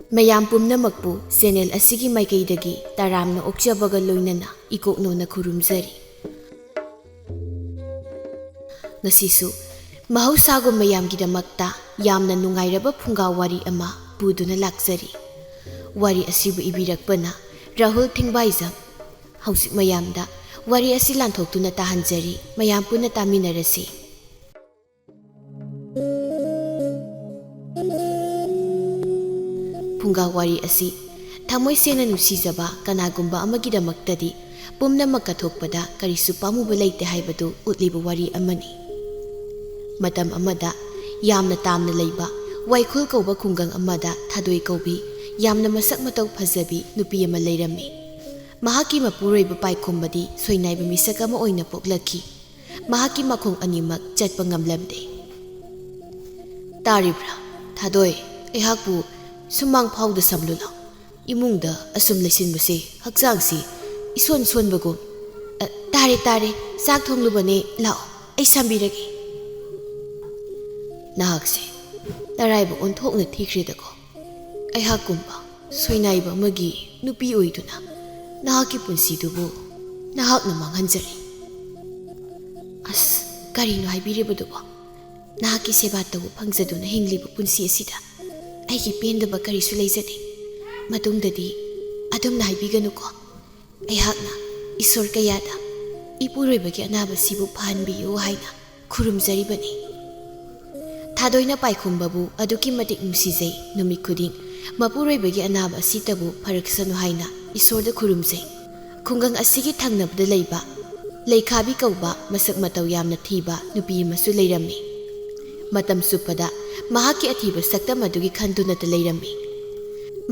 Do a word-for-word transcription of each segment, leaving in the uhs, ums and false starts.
ꯃꯌꯥꯝ ꯄꯨꯝꯅꯃꯛꯄꯨ ꯆꯦꯅꯦꯜ ꯑꯁꯤꯒꯤ ꯃꯥꯏꯀꯩꯗꯒꯤ ꯇꯔꯥꯝꯅ ꯑꯣꯛꯆꯕꯒ ꯂꯣꯏꯅꯅ ꯏꯀꯣꯛꯅꯧꯅ ꯈꯨꯔꯨꯝꯖꯔꯤ꯫ ꯉꯁꯤꯁꯨ ꯃꯍꯧꯁꯥꯒꯨꯝ ꯃꯌꯥꯝꯒꯤꯗꯃꯛꯇ ꯌꯥꯝꯅ ꯅꯨꯡꯉꯥꯏꯔꯕ ꯐꯨꯡꯒꯥ ꯋꯥꯔꯤ ꯑꯃ ꯄꯨꯗꯨꯅ ꯂꯥꯛꯆꯔꯤ꯫ ꯋꯥꯔꯤ ꯑꯁꯤꯕꯨ ꯏꯕꯤꯔꯛꯄꯅ ꯔꯥꯍꯨꯜ ꯊꯤꯡꯕꯥꯏꯖꯝ꯫ ꯍꯧꯖꯤꯛ ꯃꯌꯥꯝꯗ ꯋꯥꯔꯤ ꯑꯁꯤ ꯂꯥꯟꯊꯣꯛꯇꯨꯅ ꯇꯥꯍꯟꯖꯔꯤ꯫ ꯃꯌꯥꯝ ꯄꯨꯟꯅ ꯇꯥꯃꯤꯟꯅꯔꯁꯤ꯫ ꯐꯨꯡꯒꯥ ꯋꯥꯔꯤ ꯑꯁꯤ ꯊꯃꯣꯏ ꯁꯦꯡꯅ ꯅꯨꯡꯁꯤꯖꯕ ꯀꯅꯥꯒꯨꯝꯕ ꯑꯃꯒꯤꯗꯃꯛꯇꯗꯤ ꯄꯨꯝꯅꯃꯛ ꯀꯠꯊꯣꯛꯄꯗ ꯀꯔꯤꯁꯨ ꯄꯥꯝꯃꯨꯕ ꯂꯩꯇꯦ ꯍꯥꯏꯕꯗꯨ ꯎꯠꯂꯤꯕ ꯋꯥꯔꯤ ꯑꯃꯅꯤ꯫ ꯃꯇꯝ ꯑꯃꯗ ꯌꯥꯝꯅ ꯇꯥꯝꯅ ꯂꯩꯕ ꯋꯥꯏꯈꯨꯜ ꯀꯧꯕ ꯈꯨꯡꯒꯪ ꯑꯃꯗ ꯊꯥꯗꯣꯏ ꯀꯧꯕꯤ ꯌꯥꯝꯅ ꯃꯁꯛ ꯃꯇꯧ ꯐꯖꯕꯤ ꯅꯨꯄꯤ ꯑꯃ ꯂꯩꯔꯝꯃꯤ꯫ ꯃꯍꯥꯛꯀꯤ ꯃꯄꯨꯔꯣꯏꯕ ꯄꯥꯏꯈꯣꯝꯕꯗꯤ ꯁꯣꯏꯅꯥꯏꯕ ꯃꯤꯁꯛ ꯑꯃ ꯑꯣꯏꯅ ꯄꯣꯛꯂꯛꯈꯤ꯫ ꯃꯍꯥꯛꯀꯤ ꯃꯈꯣꯡ ꯑꯅꯤꯃꯛ ꯆꯠꯄ ꯉꯝꯂꯝꯗꯦ꯫ "ꯇꯥꯔꯤꯕ꯭ꯔꯥ, ꯊꯥꯗꯣꯏ? ꯑꯩꯍꯥꯛꯄꯨ ꯁꯨꯃꯥꯡ ꯐꯥꯎꯗ ꯁꯝꯂꯨ ꯂꯥꯎ꯫ ꯏꯃꯨꯡꯗ ꯑꯁꯨꯝ ꯂꯩꯁꯤꯟꯕꯁꯦ ꯍꯛꯆꯥꯡꯁꯤ ꯏꯁꯣꯟ ꯁꯣꯟꯕꯒꯨꯝ꯫" "ꯑ, ꯇꯥꯔꯦ, ꯇꯥꯔꯦ, ꯆꯥꯛ ꯊꯣꯡꯂꯨꯕꯅꯦ, ꯂꯥꯛꯑꯣ, ꯑꯩ ꯁꯝꯕꯤꯔꯒꯦ꯫" "ꯅꯍꯥꯛꯁꯦ ꯅꯔꯥꯏꯕꯛ ꯑꯣꯟꯊꯣꯛꯅ ꯊꯤꯈ꯭ꯔꯦꯗꯀꯣ꯫ ꯑꯩꯍꯥꯛꯀꯨꯝꯕ ꯁꯣꯏꯅꯥꯏꯕ ꯑꯃꯒꯤ ꯅꯨꯄꯤ ꯑꯣꯏꯗꯨꯅ ꯅꯍꯥꯛꯀꯤ ꯄꯨꯟꯁꯤꯗꯨꯕꯨ ꯅꯍꯥꯛꯅ ꯃꯥꯡꯍꯟꯖꯔꯦ꯫" "ꯑꯁ, ꯀꯔꯤꯅꯣ ꯍꯥꯏꯕꯤꯔꯤꯕꯗꯨꯕꯣ? ꯅꯍꯥꯛꯀꯤ ꯁꯦꯕꯥ ꯇꯧꯕ ꯐꯪꯖꯗꯨꯅ ꯍꯤꯡꯂꯤꯕ ꯄꯨꯟꯁꯤ ꯑꯁꯤꯗ ꯑꯩꯒꯤ ꯄꯦꯟꯗꯕ ꯀꯔꯤꯁꯨ ꯂꯩꯖꯗꯦ꯫ ꯃꯇꯨꯡꯗꯗꯤ ꯑꯗꯨꯝꯅ ꯍꯥꯏꯕꯤꯒꯅꯨꯀꯣ꯫ ꯑꯩꯍꯥꯛꯅ ꯏꯁꯣꯔ ꯀꯌꯥꯗ ꯏꯄꯨꯔꯣꯏꯕꯒꯤ ꯑꯅꯥꯕꯁꯤꯕꯨ ꯐꯍꯟꯕꯤꯌꯨ ꯍꯥꯏꯅ ꯈꯨꯔꯨꯝꯖꯔꯤꯕꯅꯤ꯫" ꯊꯥꯗꯣꯏꯅ ꯄꯥꯏꯈꯣꯝꯕꯕꯨ ꯑꯗꯨꯛꯀꯤ ꯃꯇꯤꯛ ꯅꯨꯡꯁꯤꯖꯩ꯫ ꯅꯨꯃꯤꯠ ꯈꯨꯗꯤꯡ ꯃꯄꯨꯔꯣꯏꯕꯒꯤ ꯑꯅꯥꯕ ꯑꯁꯤꯇꯕꯨ ꯐꯔꯛꯁꯅꯨ ꯍꯥꯏꯅ ꯏꯁꯣꯔꯗ ꯈꯨꯔꯨꯝꯖꯩ꯫ ꯈꯨꯡꯒꯪ ꯑꯁꯤꯒꯤ ꯊꯪꯅꯕꯗ ꯂꯩꯕ ꯂꯩꯈꯥꯕꯤ ꯀꯧꯕ ꯃꯁꯛ ꯃꯇꯧ ꯌꯥꯝꯅ ꯊꯤꯕ ꯅꯨꯄꯤ ꯑꯃꯁꯨ ꯂꯩꯔꯝꯃꯤ꯫ ꯃꯇꯝ ꯆꯨꯞꯄꯗ ꯃꯍꯥꯛꯀꯤ ꯑꯊꯤꯕ ꯁꯛꯇꯝ ꯑꯗꯨꯒꯤ ꯈꯟꯗꯨꯅꯇ ꯂꯩꯔꯝꯃꯤ꯫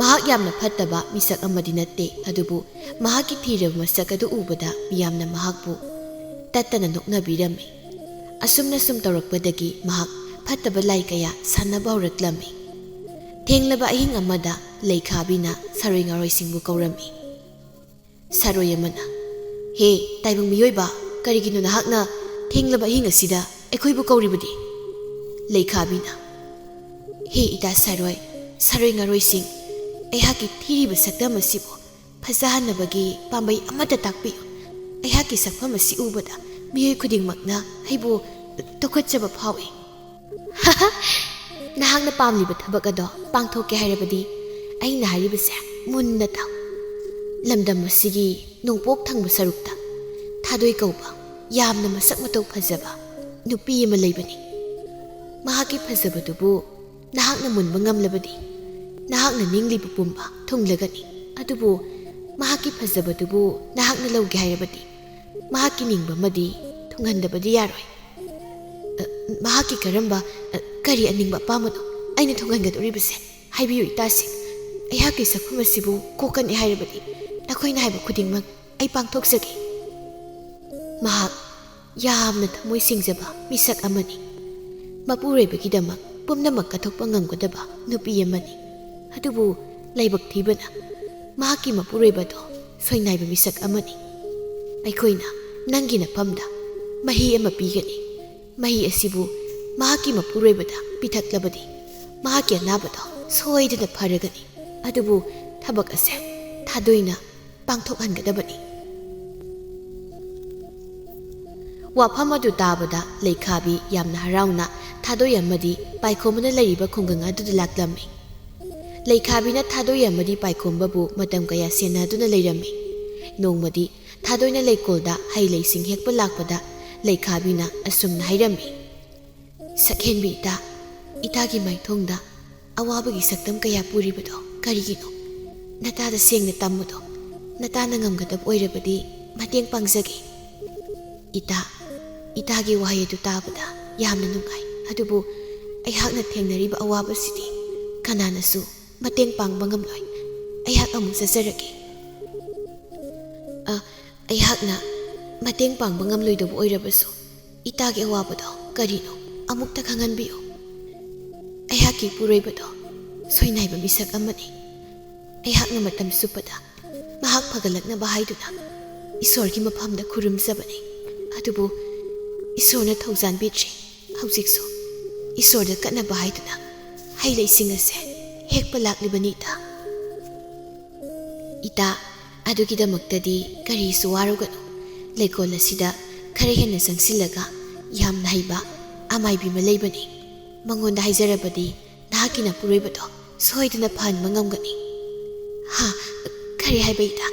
ꯃꯍꯥꯛ ꯌꯥꯝꯅ ꯐꯠꯇꯕ ꯃꯤꯁꯛ ꯑꯃꯗꯤ ꯅꯠꯇꯦ, ꯑꯗꯨꯕꯨ ꯃꯍꯥꯛꯀꯤ ꯊꯤꯔꯕ ꯃꯁꯛ ꯑꯗꯨ ꯎꯕꯗ ꯃꯤꯌꯥꯝꯅ ꯃꯍꯥꯛꯄꯨ ꯇꯠꯇꯅ ꯅꯣꯛꯅꯕꯤꯔꯝꯃꯤ꯫ ꯑꯁꯨꯝꯅ ꯁꯨꯝ ꯇꯧꯔꯛꯄꯗꯒꯤ ꯃꯍꯥꯛ ꯐꯠꯇꯕ ꯂꯥꯏ ꯀꯌꯥ ꯁꯥꯟꯅꯕ ꯍꯧꯔꯛꯂꯝꯃꯤ꯫ ꯊꯦꯡꯂꯕ ꯑꯍꯤꯡ ꯑꯃꯗ ꯂꯩꯈꯥꯕꯤꯅ ꯁꯥꯔꯣꯏ ꯉꯥꯔꯣꯏꯁꯤꯡꯕꯨ ꯀꯧꯔꯝꯃꯤ꯫ ꯁꯥꯔꯣꯏ ꯑꯃꯅ, "ꯍꯦ ꯇꯥꯏꯕꯪ ꯃꯤꯑꯣꯏꯕ, ꯀꯔꯤꯒꯤꯅꯣ ꯅꯍꯥꯛꯅ ꯊꯦꯡꯂꯕ ꯑꯍꯤꯡ ꯑꯁꯤꯗ ꯑꯩꯈꯣꯏꯕꯨ ꯀꯧꯔꯤꯕꯗꯤ?" ꯂꯩꯈꯥꯕꯤꯅ, "ꯍꯦ ꯏꯇꯥ ꯁꯥꯔꯣꯏ, ꯁꯥꯔꯣꯏ ꯉꯥꯔꯣꯏꯁꯤꯡ, ꯑꯩꯍꯥꯛꯀꯤ ꯊꯤꯔꯤꯕ ꯁꯛꯇꯝ ꯑꯁꯤꯕꯨ ꯐꯖꯍꯟꯅꯕꯒꯤ ꯄꯥꯝꯕꯩ ꯑꯃꯠꯇ ꯇꯥꯛꯄꯤꯌꯨ꯫ ꯑꯩꯍꯥꯛꯀꯤ ꯁꯛꯐꯝ ꯑꯁꯤ ꯎꯕꯗ ꯃꯤꯑꯣꯏ ꯈꯨꯗꯤꯡꯃꯛꯅ ꯑꯩꯕꯨ ꯇꯨꯀꯠꯆꯕ ꯐꯥꯎꯏ꯫ ꯅꯍꯥꯛꯅ ꯄꯥꯝꯂꯤꯕ ꯊꯕꯛ ꯑꯗꯣ ꯄꯥꯡꯊꯣꯛꯀꯦ ꯍꯥꯏꯔꯕꯗꯤ ꯑꯩꯅ ꯍꯥꯏꯔꯤꯕꯁꯦ ꯃꯨꯟꯅ ꯇꯥꯎ꯫ ꯂꯝꯗꯝ ꯑꯁꯤꯒꯤ ꯅꯣꯡꯄꯣꯛ ꯊꯪꯕ ꯁꯔꯨꯛꯇ ꯊꯥꯗꯣꯏ ꯀꯧꯕ ꯌꯥꯝꯅ ꯃꯁꯛ ꯃꯇꯧ ꯐꯖꯕ ꯅꯨꯄꯤ ꯑꯃ ꯂꯩꯕꯅꯤ꯫ ꯃꯍꯥꯛꯀꯤ ꯐꯖꯕꯗꯨꯕꯨ ꯅꯍꯥꯛꯅ ꯃꯨꯟꯕ ꯉꯝꯂꯕꯗꯤ ꯅꯍꯥꯛꯅ ꯅꯤꯡꯂꯤꯕ ꯄꯨꯝꯕ ꯊꯨꯡꯂꯒꯅꯤ꯫ ꯑꯗꯨꯕꯨ ꯃꯍꯥꯛꯀꯤ ꯐꯖꯕꯗꯨꯕꯨ ꯅꯍꯥꯛꯅ ꯂꯧꯒꯦ ꯍꯥꯏꯔꯕꯗꯤ ꯃꯍꯥꯛꯀꯤ ꯅꯤꯡꯕ ꯑꯃꯗꯤ ꯊꯨꯡꯍꯟꯗꯕꯗꯤ ꯌꯥꯔꯣꯏ꯫ ꯑ, ꯃꯍꯥꯛꯀꯤ ꯀꯔꯝꯕ, ꯑ, ꯀꯔꯤ ꯑꯅꯤꯡꯕ ꯑꯄꯥꯝꯕꯅꯣ ꯑꯩꯅ ꯊꯨꯡꯍꯟꯒꯗꯧꯔꯤꯕꯁꯦ? ꯍꯥꯏꯕꯤꯌꯨ ꯏꯇꯥꯁꯤꯡ, ꯑꯩꯍꯥꯛꯀꯤ ꯁꯛꯐꯝ ꯑꯁꯤꯕꯨ ꯀꯣꯛꯀꯅꯤ ꯍꯥꯏꯔꯕꯗꯤ ꯅꯈꯣꯏꯅ ꯍꯥꯏꯕ ꯈꯨꯗꯤꯡꯃꯛ ꯑꯩ ꯄꯥꯡꯊꯣꯛꯆꯒꯦ꯫ ꯃꯍꯥꯛ ꯌꯥꯝꯅ ꯊꯃꯣꯏ ꯁꯦꯡꯖꯕ ꯃꯤꯁꯛ ꯑꯃꯅꯤ꯫ ꯃꯄꯨꯔꯣꯏꯕꯒꯤꯗꯃꯛ ꯄꯨꯝꯅꯃꯛ ꯀꯠꯊꯣꯛꯄ ꯉꯝꯒꯗꯕ ꯅꯨꯄꯤ ꯑꯃꯅꯤ꯫ ꯑꯗꯨꯕꯨ ꯂꯥꯏꯕꯛ ꯊꯤꯕꯅ ꯃꯍꯥꯛꯀꯤ ꯃꯄꯨꯔꯣꯏꯕꯗꯣ ꯁꯣꯏꯅꯥꯏꯕ ꯃꯤꯁꯛ ꯑꯃꯅꯤ꯫ ꯑꯩꯈꯣꯏꯅ ꯅꯪꯒꯤ ꯅꯐꯝꯗ ꯃꯍꯤ ꯑꯃ ꯄꯤꯒꯅꯤ꯫ ꯃꯍꯤ ꯑꯁꯤꯕꯨ ꯃꯍꯥꯛꯀꯤ ꯃꯄꯨꯔꯣꯏꯕꯗ ꯄꯤꯊꯛꯂꯕꯗꯤ ꯃꯍꯥꯛꯀꯤ ꯑꯅꯥꯕꯗꯣ ꯁꯣꯏꯗꯅ ꯐꯔꯒꯅꯤ꯫ ꯑꯗꯨꯕꯨ ꯊꯕꯛ ꯑꯁꯦ ꯊꯥꯗꯣꯏꯅ ꯄꯥꯡꯊꯣꯛꯍꯟꯒꯗꯕꯅꯤ꯫ ꯋꯥꯐꯝ ꯑꯗꯨ ꯇꯥꯕꯗ ꯂꯩꯈꯥꯕꯤ ꯌꯥꯝꯅ ꯍꯔꯥꯎꯅ ꯊꯥꯗꯣꯏ ꯑꯃꯗꯤ ꯄꯥꯏꯈꯣꯝꯕꯅ ꯂꯩꯔꯤꯕ ꯈꯨꯡꯒꯪ ꯑꯗꯨꯗ ꯂꯥꯛꯂꯝꯃꯤ꯫ ꯂꯩꯈꯥꯕꯤꯅ ꯊꯥꯗꯣꯏ ꯑꯃꯗꯤ ꯄꯥꯏꯈꯣꯝꯕꯕꯨ ꯃꯇꯝ ꯀꯌꯥ ꯁꯦꯟꯅꯗꯨꯅ ꯂꯩꯔꯝꯃꯤ꯫ ꯅꯣꯡꯃꯗꯤ ꯊꯥꯗꯣꯏꯅ ꯂꯩꯀꯣꯜꯗ ꯍꯩ ꯂꯩꯁꯤꯡ ꯍꯦꯛꯄ ꯂꯥꯛꯄꯗ ꯂꯩꯈꯥꯕꯤꯅ ꯑꯁꯨꯝꯅ ꯍꯥꯏꯔꯝꯃꯤ, "ꯁꯛꯍꯦꯟꯕꯤ ꯏꯇꯥ, ꯏꯇꯥꯒꯤ ꯃꯥꯏꯊꯣꯡꯗ ꯑꯋꯥꯕꯒꯤ ꯁꯛꯇꯝ ꯀꯌꯥ ꯄꯨꯔꯤꯕꯗꯣ ꯀꯔꯤꯒꯤꯅꯣ? ꯅꯇꯥꯗ ꯁꯦꯡꯅ ꯇꯝꯃꯨꯗꯣ꯫ ꯅꯇꯥꯅ ꯉꯝꯒꯗꯕ ꯑꯣꯏꯔꯕꯗꯤ ꯃꯇꯦꯡ ꯄꯥꯡꯖꯒꯦ꯫" "ꯏꯇꯥ, ꯏꯇꯥꯒꯤ ꯋꯥꯍꯩ ꯑꯗꯨ ꯇꯥꯕꯗ ꯌꯥꯝꯅ ꯅꯨꯡꯉꯥꯏ꯫ ꯑꯗꯨꯕꯨ ꯑꯩꯍꯥꯛꯅ ꯊꯦꯡꯅꯔꯤꯕ ꯑꯋꯥꯕꯁꯤꯗꯤ ꯀꯅꯥꯅꯁꯨ ꯃꯇꯦꯡ ꯄꯥꯡꯕ ꯉꯝꯂꯣꯏ꯫ ꯑꯩꯍꯥꯛ ꯑꯃꯨꯛ ꯆꯠꯆꯔꯒꯦ꯫" "ꯑ, ꯑꯩꯍꯥꯛꯅ ꯃꯇꯦꯡ ꯄꯥꯡꯕ ꯉꯝꯂꯣꯏꯗꯕ ꯑꯣꯏꯔꯕꯁꯨ ꯏꯇꯥꯒꯤ ꯑꯋꯥꯕꯗꯣ ꯀꯔꯤꯅꯣ ꯑꯃꯨꯛꯇ ꯈꯪꯍꯟꯕꯤꯌꯨ꯫ ꯑꯩꯍꯥꯛꯀꯤ ꯏꯄꯨꯔꯣꯏꯕꯗꯣ ꯁꯣꯏꯅꯥꯏꯕ ꯃꯤꯁꯛ ꯑꯃꯅꯤ꯫ ꯑꯩꯍꯥꯛꯅ ꯃꯇꯝ ꯆꯨꯞꯄꯗ ꯃꯍꯥꯛ ꯐꯒꯠꯂꯛꯅꯕ ꯍꯥꯏꯗꯨꯅ ꯏꯁꯣꯔꯒꯤ ꯃꯐꯝꯗ ꯈꯨꯔꯨꯝꯖꯕꯅꯤ꯫ ꯑꯗꯨꯕꯨ ꯏꯁꯣꯔꯅ ꯊꯧꯖꯥꯟꯕꯤꯗ꯭ꯔꯤ꯫ ꯍꯧꯖꯤꯛꯁꯨ ꯏꯁꯣꯔꯗ ꯀꯠꯅꯕ ꯍꯥꯏꯗꯨꯅ ꯍꯩ ꯂꯩꯁꯤꯡ ꯑꯁꯦ ꯍꯦꯛꯄ ꯂꯥꯛꯂꯤꯕꯅꯤ ꯏꯇꯥ꯫" "ꯏꯇꯥ, ꯑꯗꯨꯒꯤꯗꯃꯛꯇꯗꯤ ꯀꯔꯤꯁꯨ ꯋꯥꯔꯨꯒꯅꯨ꯫ ꯂꯩꯀꯣꯜ ꯑꯁꯤꯗ ꯈꯔ ꯍꯦꯟꯅ ꯆꯪꯁꯤꯜꯂꯒ ꯌꯥꯝꯅ ꯍꯩꯕ ꯑꯃꯥꯏꯕꯤ ꯑꯃ ꯂꯩꯕꯅꯤ꯫ ꯃꯉꯣꯟꯗ ꯍꯥꯏꯖꯔꯕꯗꯤ ꯅꯍꯥꯛꯀꯤ ꯅꯄꯨꯔꯣꯏꯕꯗꯣ ꯁꯣꯏꯗꯅ ꯐꯍꯟꯕ ꯉꯝꯒꯅꯤ꯫" "ꯍꯥ? ꯀꯔꯤ ꯍꯥꯏꯕ ꯏꯇꯥ?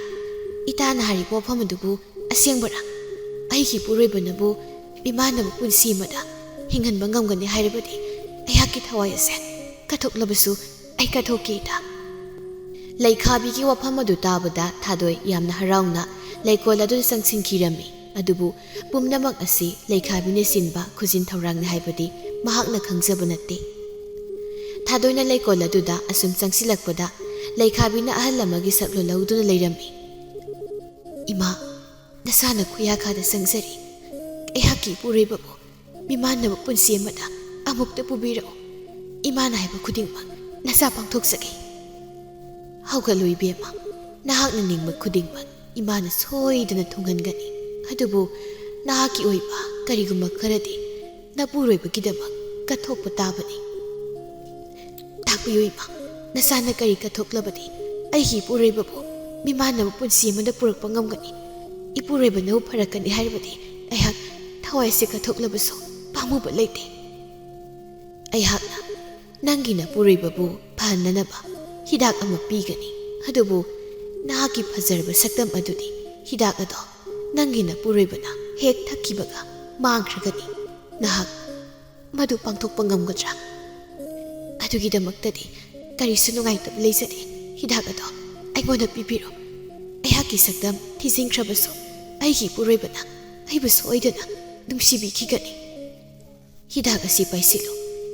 ꯏꯇꯥꯅ ꯍꯥꯏꯔꯤꯕ ꯋꯥꯐꯝ ꯑꯗꯨꯕꯨ ꯑꯁꯦꯡꯕꯔꯥ? ꯑꯩꯒꯤ ꯏꯄꯨꯔꯣꯏꯕꯅꯕꯨ ꯃꯤꯃꯥꯟꯅꯕ ꯄꯨꯟꯁꯤ ꯑꯃꯗ ꯍꯤꯡꯍꯟꯕ ꯉꯝꯒꯅꯤ ꯍꯥꯏꯔꯕꯗꯤ ꯑꯩꯍꯥꯛꯀꯤ ꯊꯋꯥꯏ ꯑꯁꯦ ꯀꯠꯊꯣꯛꯂꯕꯁꯨ ꯑꯩ ꯀꯠꯊꯣꯛꯀꯦ ꯏꯇꯥ꯫" ꯂꯩꯈꯥꯕꯤꯒꯤ ꯋꯥꯐꯝ ꯑꯗꯨ ꯇꯥꯕꯗ ꯊꯥꯗꯣꯏ ꯌꯥꯝꯅ ꯍꯔꯥꯎꯅ ꯂꯩꯀꯣꯜ ꯑꯗꯨꯗ ꯆꯪꯁꯤꯟꯈꯤꯔꯝꯃꯤ꯫ ꯑꯗꯨꯕꯨ ꯄꯨꯝꯅꯃꯛ ꯑꯁꯤ ꯂꯩꯈꯥꯕꯤꯅ ꯁꯤꯟꯕ ꯈꯨꯖꯤꯟ ꯊꯧꯔꯥꯡꯅꯤ ꯍꯥꯏꯕꯗꯤ ꯃꯍꯥꯛꯅ ꯈꯪꯖꯕ ꯅꯠꯇꯦ꯫ ꯊꯥꯗꯣꯏꯅ ꯂꯩꯀꯣꯜ ꯑꯗꯨꯗ ꯑꯁꯨꯝ ꯆꯪꯁꯤꯜꯂꯛꯄꯗ ꯂꯩꯈꯥꯕꯤꯅ ꯑꯍꯜ ꯑꯃꯒꯤ ꯁꯛꯂꯣꯟ ꯂꯧꯗꯨꯅ ꯂꯩꯔꯝꯃꯤ꯫ "ꯏꯃꯥ, ꯅꯁꯥꯅ ꯈꯨꯌꯥꯈꯥꯗ ꯆꯪꯖꯔꯤ꯫ ꯑꯩꯍꯥꯛꯀꯤ ꯏꯄꯨꯔꯣꯏꯕꯕꯨ ꯃꯤꯃꯥꯟꯅꯕ ꯄꯨꯟꯁꯤ ꯑꯃꯗ ꯑꯃꯨꯛꯇ ꯄꯨꯕꯤꯔꯛꯎ꯫ ꯏꯃꯥꯅ ꯍꯥꯏꯕ ꯈꯨꯗꯤꯡꯃꯛ ꯅꯆꯥ ꯄꯥꯡꯊꯣꯛꯆꯒꯦ꯫" "ꯍꯧꯒꯠꯂꯨ ꯏꯕꯦꯝꯃ, ꯅꯍꯥꯛꯅ ꯅꯤꯡꯕ ꯈꯨꯗꯤꯡꯃꯛ ꯏꯃꯥꯅ ꯁꯣꯏꯗꯅ ꯊꯨꯡꯍꯟꯒꯅꯤ꯫ ꯑꯗꯨꯕꯨ ꯅꯍꯥꯛꯀꯤ ꯑꯣꯏꯕ ꯀꯔꯤꯒꯨꯝꯕ ꯈꯔꯗꯤ ꯅꯄꯨꯔꯣꯏꯕꯒꯤꯗꯃꯛ ꯀꯠꯊꯣꯛꯄ ꯇꯥꯕꯅꯤ꯫" "ꯇꯥꯛꯄꯤꯌꯨ ꯏꯃꯥ, ꯅꯆꯥꯅ ꯀꯔꯤ ꯀꯠꯊꯣꯛꯂꯕꯗꯤ ꯑꯩꯒꯤ ꯏꯄꯨꯔꯣꯏꯕꯕꯨ ꯃꯤꯃꯥꯟꯅꯕ ꯄꯨꯟꯁꯤ ꯑꯃꯗ ꯄꯨꯔꯛꯄ ꯉꯝꯒꯅꯤ? ꯏꯄꯨꯔꯣꯏꯕꯅꯕꯨ ꯐꯔꯛꯀꯅꯤ ꯍꯥꯏꯔꯕꯗꯤ ꯑꯩꯍꯥꯛ ꯊꯋꯥꯏꯁꯦ ꯀꯠꯊꯣꯛꯂꯕꯁꯨ ꯄꯥꯝꯃꯨꯕ ꯂꯩꯇꯦ꯫" "ꯑꯩꯍꯥꯛꯅ ꯅꯪꯒꯤ ꯅꯄꯨꯔꯣꯏꯕꯕꯨ ꯐꯍꯟꯅꯅꯕ ꯍꯤꯗꯥꯛ ꯑꯃ ꯄꯤꯒꯅꯤ꯫ ꯑꯗꯨꯕꯨ ꯅꯍꯥꯛꯀꯤ ꯐꯖꯔꯕ ꯁꯛꯇꯝ ꯑꯗꯨꯗꯤ ꯍꯤꯗꯥꯛ ꯑꯗꯣ ꯅꯪꯒꯤ ꯅꯄꯨꯔꯣꯏꯕꯅ ꯍꯦꯛ ꯊꯛꯈꯤꯕꯒ ꯃꯥꯡꯈ꯭ꯔꯒꯅꯤ꯫ ꯅꯍꯥꯛ ꯃꯗꯨ ꯄꯥꯡꯊꯣꯛꯄ ꯉꯝꯒꯗ꯭ꯔꯥ?" "ꯑꯗꯨꯒꯤꯗꯃꯛꯇꯗꯤ ꯀꯔꯤꯁꯨ ꯅꯨꯡꯉꯥꯏꯇꯕ ꯂꯩꯖꯗꯦ꯫ ꯍꯤꯗꯥꯛ ꯑꯗꯣ ꯑꯩꯉꯣꯟꯗ ꯄꯤꯕꯤꯔꯣ꯫ ꯑꯩꯍꯥꯛꯀꯤ ꯁꯛꯇꯝ ꯊꯤꯖꯤꯟꯈ꯭ꯔꯕꯁꯨ ꯑꯩꯒꯤ ꯏꯄꯨꯔꯣꯏꯕꯅ ꯑꯩꯕꯨ ꯁꯣꯏꯗꯅ ꯅꯨꯡꯁꯤꯕꯤꯈꯤꯒꯅꯤ꯫ ꯍꯤꯗꯥꯛ ꯑꯁꯤ ꯄꯥꯏꯁꯤꯜꯂꯨ꯫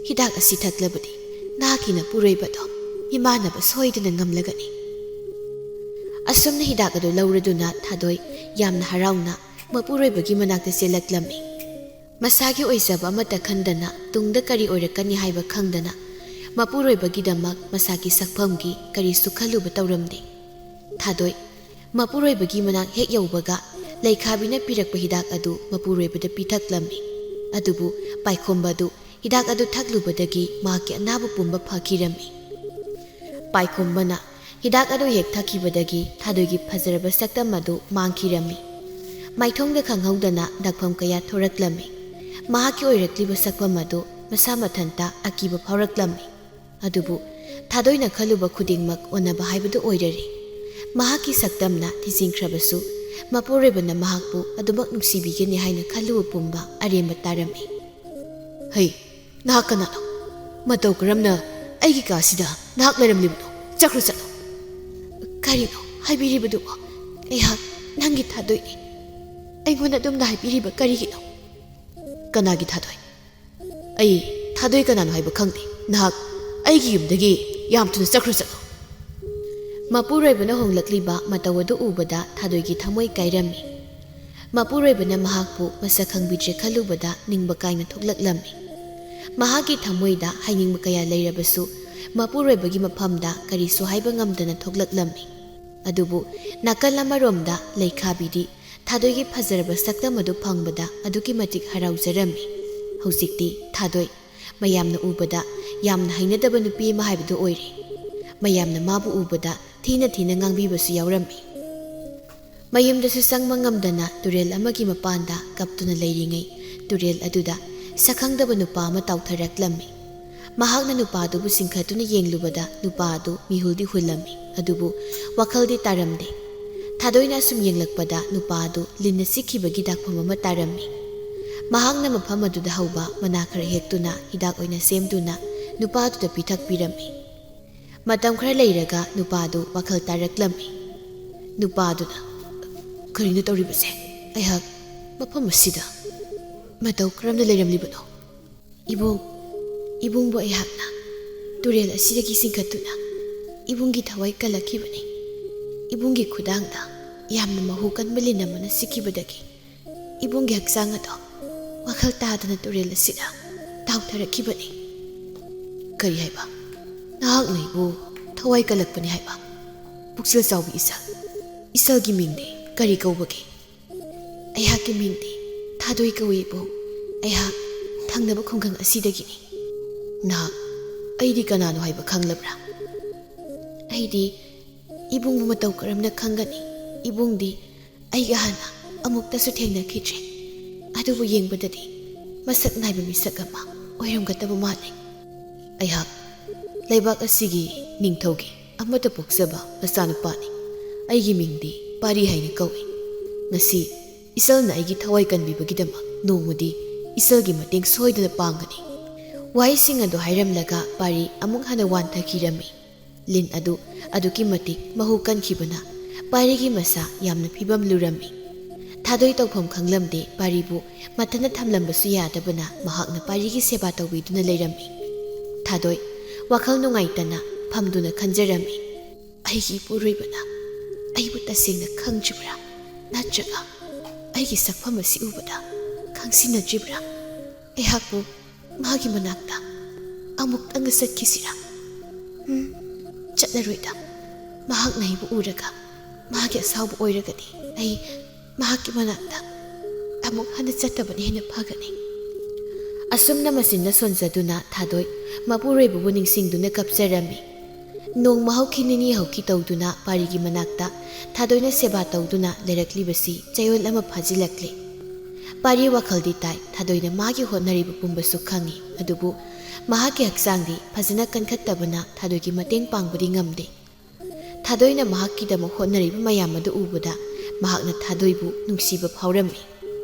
ꯍꯤꯗꯥꯛ ꯑꯁꯤ ꯊꯛꯂꯕꯗꯤ ꯅꯍꯥꯛꯀꯤ ꯅꯄꯨꯔꯣꯏꯕꯗꯣ ꯃꯤꯃꯥꯟꯅꯕ ꯁꯣꯏꯗꯅ ꯉꯝꯂꯒꯅꯤ꯫" ꯑꯁꯨꯝꯅ ꯍꯤꯗꯥꯛ ꯑꯗꯨ ꯂꯧꯔꯗꯨꯅ ꯊꯥꯗꯣꯏ ꯌꯥꯝꯅ ꯍꯔꯥꯎꯅ ꯃꯄꯨꯔꯣꯏꯕꯒꯤ ꯃꯅꯥꯛꯇ ꯆꯦꯜꯂꯛꯂꯝꯃꯤ꯫ ꯃꯁꯥꯒꯤ ꯑꯣꯏꯖꯕ ꯑꯃꯠꯇ ꯈꯟꯗꯅ, ꯇꯨꯡꯗ ꯀꯔꯤ ꯑꯣꯏꯔꯛꯀꯅꯤ ꯍꯥꯏꯕ ꯈꯪꯗꯅ, ꯃꯄꯨꯔꯣꯏꯕꯒꯤꯗꯃꯛ ꯃꯁꯥꯒꯤ ꯁꯛꯐꯝꯒꯤ ꯀꯔꯤꯁꯨ ꯈꯜꯂꯨꯕ ꯇꯧꯔꯝꯗꯦ꯫ ꯊꯥꯗꯣꯏ ꯃꯄꯨꯔꯣꯏꯕꯒꯤ ꯃꯅꯥꯛ ꯍꯦꯛ ꯌꯧꯕꯒ, ꯂꯩꯈꯥꯕꯤꯅ ꯄꯤꯔꯛꯄ ꯍꯤꯗꯥꯛ ꯑꯗꯨ ꯃꯄꯨꯔꯣꯏꯕꯗ ꯄꯤꯊꯛꯂꯝꯃꯤ꯫ ꯑꯗꯨꯕꯨ ꯄꯥꯏꯈꯣꯝꯕ ꯑꯗꯨ ꯍꯤꯗꯥꯛ ꯑꯗꯨ ꯊꯛꯂꯨꯕꯗꯒꯤ ꯃꯍꯥꯛꯀꯤ ꯑꯅꯥꯕ ꯄꯨꯝꯕ ꯐꯈꯤꯔꯝꯃꯤ꯫ ꯄꯥꯏꯈꯣꯝꯕꯅ ꯍꯤꯗꯥꯛ ꯑꯗꯨ ꯍꯦꯛ ꯊꯛꯈꯤꯕꯗꯒꯤ ꯊꯥꯗꯣꯏꯒꯤ ꯐꯖꯔꯕ ꯁꯛꯇꯝ ꯑꯗꯨ ꯃꯥꯡꯈꯤꯔꯝꯃꯤ꯫ ꯃꯥꯏꯊꯣꯡꯗ ꯈꯪꯍꯧꯗꯅ ꯗꯥꯛꯐꯝ ꯀꯌꯥ ꯊꯣꯔꯛꯂꯝꯃꯤ꯫ ꯃꯍꯥꯛꯀꯤ ꯑꯣꯏꯔꯛꯂꯤꯕ ꯁꯛꯐꯝ ꯑꯗꯨ ꯃꯁꯥ ꯃꯊꯟꯇ ꯑꯀꯤꯕ ꯐꯥꯎꯔꯛꯂꯝꯃꯤ꯫ ꯑꯗꯨꯕꯨ ꯊꯥꯗꯣꯏꯅ ꯈꯜꯂꯨꯕ ꯈꯨꯗꯤꯡꯃꯛ ꯑꯣꯟꯅꯕ ꯍꯥꯏꯕꯗꯨ ꯑꯣꯏꯔꯔꯦ꯫ ꯃꯍꯥꯛꯀꯤ ꯁꯛꯇꯝꯅ ꯊꯤꯖꯤꯟꯈ꯭ꯔꯕꯁꯨ, ꯃꯄꯨꯔꯣꯏꯕꯅ ꯃꯍꯥꯛꯄꯨ ꯑꯗꯨꯃꯛ ꯅꯨꯡꯁꯤꯕꯤꯒꯅꯤ ꯍꯥꯏꯅ ꯈꯜꯂꯨꯕ ꯄꯨꯝꯕ ꯑꯔꯦꯝꯕ ꯇꯥꯔꯝꯃꯤ꯫ "ꯍꯩ, ꯅꯍꯥꯛ ꯀꯅꯥꯅꯣ? ꯃꯇꯧ ꯀꯔꯝꯅ ꯑꯩꯒꯤ ꯀꯥꯁꯤꯗ ꯅꯍꯥꯛ ꯂꯩꯔꯝꯂꯤꯕꯅꯣ? ꯆꯠꯈ꯭ꯔꯣ, ꯆꯠꯂꯣ!" "ꯀꯔꯤꯅꯣ ꯍꯥꯏꯕꯤꯔꯤꯕꯗꯨꯕꯣ? ꯑꯩꯍꯥꯛ ꯅꯪꯒꯤ ꯊꯥꯗꯣꯏꯅꯤ꯫ ꯑꯩꯉꯣꯟꯗ ꯑꯗꯨꯝꯅ ꯍꯥꯏꯕꯤꯔꯤꯕ ꯀꯔꯤꯒꯤꯅꯣ?" "ꯀꯅꯥꯒꯤ ꯊꯥꯗꯣꯏ? ꯑꯩ ꯊꯥꯗꯣꯏ ꯀꯅꯥꯅꯣ ꯍꯥꯏꯕ ꯈꯪꯗꯦ꯫ ꯅꯍꯥꯛ ꯑꯩꯒꯤ ꯌꯨꯝꯗꯒꯤ ꯌꯥꯝ ꯊꯨꯅ ꯆꯠꯈ꯭ꯔꯣ, ꯆꯠꯂꯣ!" ꯃꯄꯨꯔꯣꯏꯕꯅ ꯍꯣꯡꯂꯛꯂꯤꯕ ꯃꯇꯧ ꯑꯗꯨ ꯎꯕꯗ ꯊꯥꯗꯣꯏꯒꯤ ꯊꯃꯣꯏ ꯀꯥꯏꯔꯝꯃꯤ꯫ ꯃꯄꯨꯔꯣꯏꯕꯅ ꯃꯍꯥꯛꯄꯨ ꯃꯁꯛ ꯈꯪꯕꯤꯗ꯭ꯔꯦ ꯈꯜꯂꯨꯕꯗ ꯅꯤꯡꯕ ꯀꯥꯏꯅ ꯊꯣꯛꯂꯛꯂꯝꯃꯤ꯫ ꯃꯍꯥꯛꯀꯤ ꯊꯃꯣꯏꯗ ꯍꯥꯏꯅꯤꯡꯕ ꯀꯌꯥ ꯂꯩꯔꯕꯁꯨ, ꯃꯄꯨꯔꯣꯏꯕꯒꯤ ꯃꯐꯝꯗ ꯀꯔꯤꯁꯨ ꯍꯥꯏꯕ ꯉꯝꯗꯅ ꯊꯣꯛꯂꯛꯂꯝꯃꯤ꯫ ꯑꯗꯨꯕꯨ ꯅꯥꯀꯜ ꯑꯃꯔꯣꯝꯗ ꯂꯩꯈꯥꯕꯤꯗꯤ ꯊꯥꯗꯣꯏꯒꯤ ꯐꯖꯔꯕ ꯁꯛꯇꯝ ꯑꯗꯨ ꯐꯪꯕꯗ ꯑꯗꯨꯛꯀꯤ ꯃꯇꯤꯛ ꯍꯔꯥꯎꯖꯔꯝꯃꯤ꯫ ꯍꯧꯖꯤꯛꯇꯤ ꯊꯥꯗꯣꯏ ꯃꯌꯥꯝꯅ ꯎꯕꯗ ꯌꯥꯝꯅ ꯍꯩꯅꯗꯕ ꯅꯨꯄꯤ ꯑꯃ ꯍꯥꯏꯕꯗꯨ ꯑꯣꯏꯔꯦ꯫ ꯃꯌꯥꯝꯅ ꯃꯥꯕꯨ ꯎꯕꯗ ꯊꯤꯅ ꯊꯤꯅ ꯉꯥꯡꯕꯤꯕꯁꯨ ꯌꯥꯎꯔꯝꯃꯤ꯫ ꯃꯌꯨꯝꯗꯁꯨ ꯆꯪꯕ ꯉꯝꯗꯅ ꯇꯨꯔꯦꯜ ꯑꯃꯒꯤ ꯃꯄꯥꯟꯗ ꯀꯞꯇꯨꯅ ꯂꯩꯔꯤꯉꯩ, ꯇꯨꯔꯦꯜ ꯑꯗꯨꯗ ꯁꯛꯈꯪꯗꯕ ꯅꯨꯄꯥ ꯑꯃ ꯇꯥꯎꯊꯔꯛꯂꯝꯃꯤ꯫ ꯃꯍꯥꯛꯅ ꯅꯨꯄꯥꯗꯨꯕꯨ ꯆꯤꯡꯈꯠꯇꯨꯅ ꯌꯦꯡꯂꯨꯕꯗ ꯅꯨꯄꯥ ꯑꯗꯨ ꯃꯤꯍꯨꯜꯗꯤ ꯍꯨꯜꯂꯝꯃꯤ, ꯑꯗꯨꯕꯨ ꯋꯥꯈꯜꯗꯤ ꯇꯥꯔꯝꯗꯦ꯫ ꯊꯥꯗꯣꯏꯅ ꯑꯁꯨꯝ ꯌꯦꯡꯂꯛꯄꯗ ꯅꯨꯄꯥ ꯑꯗꯨ ꯂꯤꯟꯅ ꯆꯤꯛꯈꯤꯕꯒꯤ ꯗꯥꯛꯐꯝ ꯑꯃ ꯇꯥꯔꯝꯃꯤ꯫ ꯃꯍꯥꯛꯅ ꯃꯐꯝ ꯑꯗꯨꯗ ꯍꯧꯕ ꯃꯅꯥ ꯈꯔ ꯍꯦꯛꯇꯨꯅ ꯍꯤꯗꯥꯛ ꯑꯣꯏꯅ ꯁꯦꯝꯗꯨꯅ ꯅꯨꯄꯥꯗꯨꯗ ꯄꯤꯊꯛꯄꯤꯔꯝꯃꯤ꯫ ꯃꯇꯝ ꯈꯔ ꯂꯩꯔꯒ ꯅꯨꯄꯥꯗꯨ ꯋꯥꯈꯜ ꯇꯥꯔꯛꯂꯝꯃꯤ꯫ ꯅꯨꯄꯥꯗꯨꯅ, "ꯀꯔꯤꯅꯣ ꯇꯧꯔꯤꯕꯁꯦ? ꯑꯩꯍꯥꯛ ꯃꯐꯝ ꯑꯁꯤꯗ ꯃꯇꯧ ꯀꯔꯝꯅ ꯂꯩꯔꯝꯂꯤꯕꯅꯣ? ꯏꯕꯨꯡ, ꯏꯕꯨꯡꯕꯨ ꯑꯩꯍꯥꯛꯅ ꯇꯨꯔꯦꯜ ꯑꯁꯤꯗꯒꯤ ꯆꯤꯡꯈꯠꯇꯨꯅ ꯏꯕꯨꯡꯒꯤ ꯊꯋꯥꯏ ꯀꯜꯂꯛꯈꯤꯕꯅꯤ꯫ ꯏꯕꯨꯡꯒꯤ ꯈꯨꯗꯥꯡꯗ ꯌꯥꯝꯅ ꯃꯍꯨ ꯀꯟꯕ ꯂꯤꯟ ꯑꯃꯅ ꯆꯤꯛꯈꯤꯕꯗꯒꯤ ꯏꯕꯨꯡꯒꯤ ꯍꯛꯆꯥꯡ ꯑꯗꯣ ꯋꯥꯈꯜ ꯇꯥꯗꯅ ꯇꯨꯔꯦꯜ ꯑꯁꯤꯗ ꯇꯥꯎꯊꯔꯛꯈꯤꯕꯅꯤ꯫" "ꯀꯔꯤ ꯍꯥꯏꯕ? ꯅꯍꯥꯛꯅ ꯑꯩꯕꯨ ꯊꯋꯥꯏ ꯀꯜꯂꯛꯄꯅꯤ ꯍꯥꯏꯕ? ꯄꯨꯛꯆꯦꯜ ꯆꯥꯎꯕꯤ ꯏꯆꯜ, ꯏꯆꯜꯒꯤ ꯃꯤꯡꯗꯤ ꯀꯔꯤ ꯀꯧꯕꯒꯦ?" "ꯑꯩꯍꯥꯛꯀꯤ ꯃꯤꯡꯗꯤ ꯊꯥꯗꯣꯏ ꯀꯧꯏ, ꯏꯕꯨꯡ꯫ ꯑꯩꯍꯥꯛ ꯊꯪꯅꯕ ꯈꯨꯡꯒꯪ ꯑꯁꯤꯗꯒꯤꯅꯤ꯫" "ꯅꯍꯥꯛ ꯑꯩꯗꯤ ꯀꯅꯥꯅꯣ ꯍꯥꯏꯕ ꯈꯪꯂꯕ꯭ꯔꯥ?" "ꯑꯩꯗꯤ ꯏꯕꯨꯡꯕꯨ ꯃꯇꯧ ꯀꯔꯝꯅ ꯈꯪꯒꯅꯤ? ꯏꯕꯨꯡꯗꯤ ꯑꯩꯒ ꯍꯥꯟꯅ ꯑꯃꯨꯛꯇꯁꯨ ꯊꯦꯡꯅꯈꯤꯗ꯭ꯔꯤ꯫ ꯑꯗꯨꯕꯨ ꯌꯦꯡꯕꯗꯗꯤ ꯃꯁꯛ ꯅꯥꯏꯕ ꯃꯤꯁꯛ ꯑꯃ ꯑꯣꯏꯔꯝꯒꯗꯕ ꯃꯥꯜꯂꯤ꯫ ꯑꯩꯍꯥꯛ ꯂꯩꯕꯥꯛ ꯑꯁꯤꯒꯤ ꯅꯤꯡꯊꯧꯒꯤ ꯑꯃꯠꯇ ꯄꯣꯛꯆꯕ ꯃꯆꯥꯅꯨꯄꯥꯅꯤ꯫ ꯑꯩꯒꯤ ꯃꯤꯡꯗꯤ ꯄꯥꯔꯤ ꯍꯥꯏꯅ ꯀꯧꯏ꯫ ꯉꯁꯤ ꯏꯆꯜꯅ ꯑꯩꯒꯤ ꯊꯋꯥꯏ ꯀꯟꯕꯤꯕꯒꯤꯗꯃꯛ ꯅꯣꯡꯃꯗꯤ ꯏꯆꯜꯒꯤ ꯃꯇꯦꯡ ꯁꯣꯏꯗꯅ ꯄꯥꯡꯒꯅꯤ꯫ ꯋꯥꯍꯩꯁꯤꯡ ꯑꯗꯨ ꯍꯥꯏꯔꯝꯂꯒ ꯄꯥꯔꯤ ꯑꯃꯨꯛ ꯍꯟꯅ ꯋꯥꯟꯊꯈꯤꯔꯝꯃꯤ꯫ ꯂꯤꯟ ꯑꯗꯨ ꯑꯗꯨꯛꯀꯤ ꯃꯇꯤꯛ ꯃꯍꯨ ꯀꯟꯈꯤꯕꯅ ꯄꯥꯔꯤꯒꯤ ꯃꯁꯥ ꯌꯥꯝꯅ ꯐꯤꯕꯝ ꯂꯨꯔꯝꯃꯤ꯫ ꯊꯥꯗꯣꯏ ꯇꯧꯐꯝ ꯈꯪꯂꯝꯗꯦ꯫ ꯄꯥꯔꯤꯕꯨ ꯃꯊꯟꯇ ꯊꯝꯂꯝꯕꯁꯨ ꯌꯥꯗꯕꯅ ꯃꯍꯥꯛꯅ ꯄꯥꯔꯤꯒꯤ ꯁꯦꯕꯥ ꯇꯧꯕꯤꯗꯨꯅ ꯂꯩꯔꯝꯃꯤ꯫ ꯊꯥꯗꯣꯏ ꯋꯥꯈꯜ ꯅꯨꯡꯉꯥꯏꯇꯅ ꯐꯝꯗꯨꯅ ꯈꯟꯖꯔꯝꯃꯤ꯫ ꯑꯩꯒꯤ ꯏꯄꯨꯔꯣꯏꯕꯅ ꯑꯩꯕꯨ ꯇꯁꯦꯡꯅ ꯈꯪꯗ꯭ꯔꯤꯕ꯭ꯔꯥ? ꯅꯠꯇ꯭ꯔꯒ ꯑꯩꯒꯤ ꯁꯛꯐꯝ ꯑꯁꯤ ꯎꯕꯗ ꯈꯪꯁꯤꯟꯅꯗ꯭ꯔꯤꯕ꯭ꯔꯥ? ꯑꯩꯍꯥꯛꯄꯨ ꯃꯥꯒꯤ ꯃꯅꯥꯛꯇ ꯑꯃꯨꯛꯇꯪꯒ ꯆꯠꯈꯤꯁꯤꯔꯥ? ꯎꯝ, ꯆꯠꯂꯔꯣꯏꯗ꯫ ꯃꯍꯥꯛꯅ ꯑꯩꯕꯨ ꯎꯔꯒ ꯃꯥꯒꯤ ꯑꯁꯥꯎꯕ ꯑꯣꯏꯔꯒꯗꯤ ꯑꯩ ꯃꯍꯥꯛꯀꯤ ꯃꯅꯥꯛꯇ ꯑꯃꯨꯛ ꯍꯟꯅ ꯆꯠꯇꯕꯅ ꯍꯦꯟꯅ ꯐꯒꯅꯤ꯫ ꯑꯁꯨꯝꯅ ꯃꯆꯤꯟꯅ ꯁꯣꯟꯖꯗꯨꯅ ꯊꯥꯗꯣꯏ ꯃꯄꯨꯔꯣꯏꯕꯕꯨ ꯅꯤꯡꯁꯤꯡꯗꯨꯅ ꯀꯞꯆꯔꯝꯃꯤ꯫ ꯅꯣꯡꯃ ꯍꯧꯈꯤ, ꯅꯤꯅꯤ ꯍꯧꯈꯤ ꯇꯧꯗꯨꯅ ꯄꯥꯔꯤꯒꯤ ꯃꯅꯥꯛꯇ ꯊꯥꯗꯣꯏꯅ ꯁꯦꯕꯥ ꯇꯧꯗꯨꯅ ꯂꯩꯔꯛꯂꯤꯕꯁꯤ ꯆꯌꯣꯜ ꯑꯃ ꯐꯥꯖꯤꯜꯂꯛꯂꯦ꯫ ꯄꯥꯔꯤ ꯋꯥꯈꯜꯗꯤ ꯇꯥꯏ, ꯊꯥꯗꯣꯏꯅ ꯃꯥꯒꯤ ꯍꯣꯠꯅꯔꯤꯕ ꯄꯨꯝꯕꯁꯨ ꯈꯪꯏ, ꯑꯗꯨꯕꯨ ꯃꯍꯥꯛꯀꯤ ꯍꯛꯆꯥꯡꯗꯤ ꯐꯖꯅ ꯀꯟꯈꯠꯇꯕꯅ ꯊꯥꯗꯣꯏꯒꯤ ꯃꯇꯦꯡ ꯄꯥꯡꯕꯗꯤ ꯉꯝꯗꯦ꯫ ꯊꯥꯗꯣꯏꯅ ꯃꯍꯥꯛꯀꯤꯗꯃꯛ ꯍꯣꯠꯅꯔꯤꯕ ꯃꯌꯥꯝ ꯑꯗꯨ ꯎꯕꯗ ꯃꯍꯥꯛꯅ ꯊꯥꯗꯣꯏꯕꯨ ꯅꯨꯡꯁꯤꯕ ꯐꯥꯎꯔꯝꯃꯤ꯫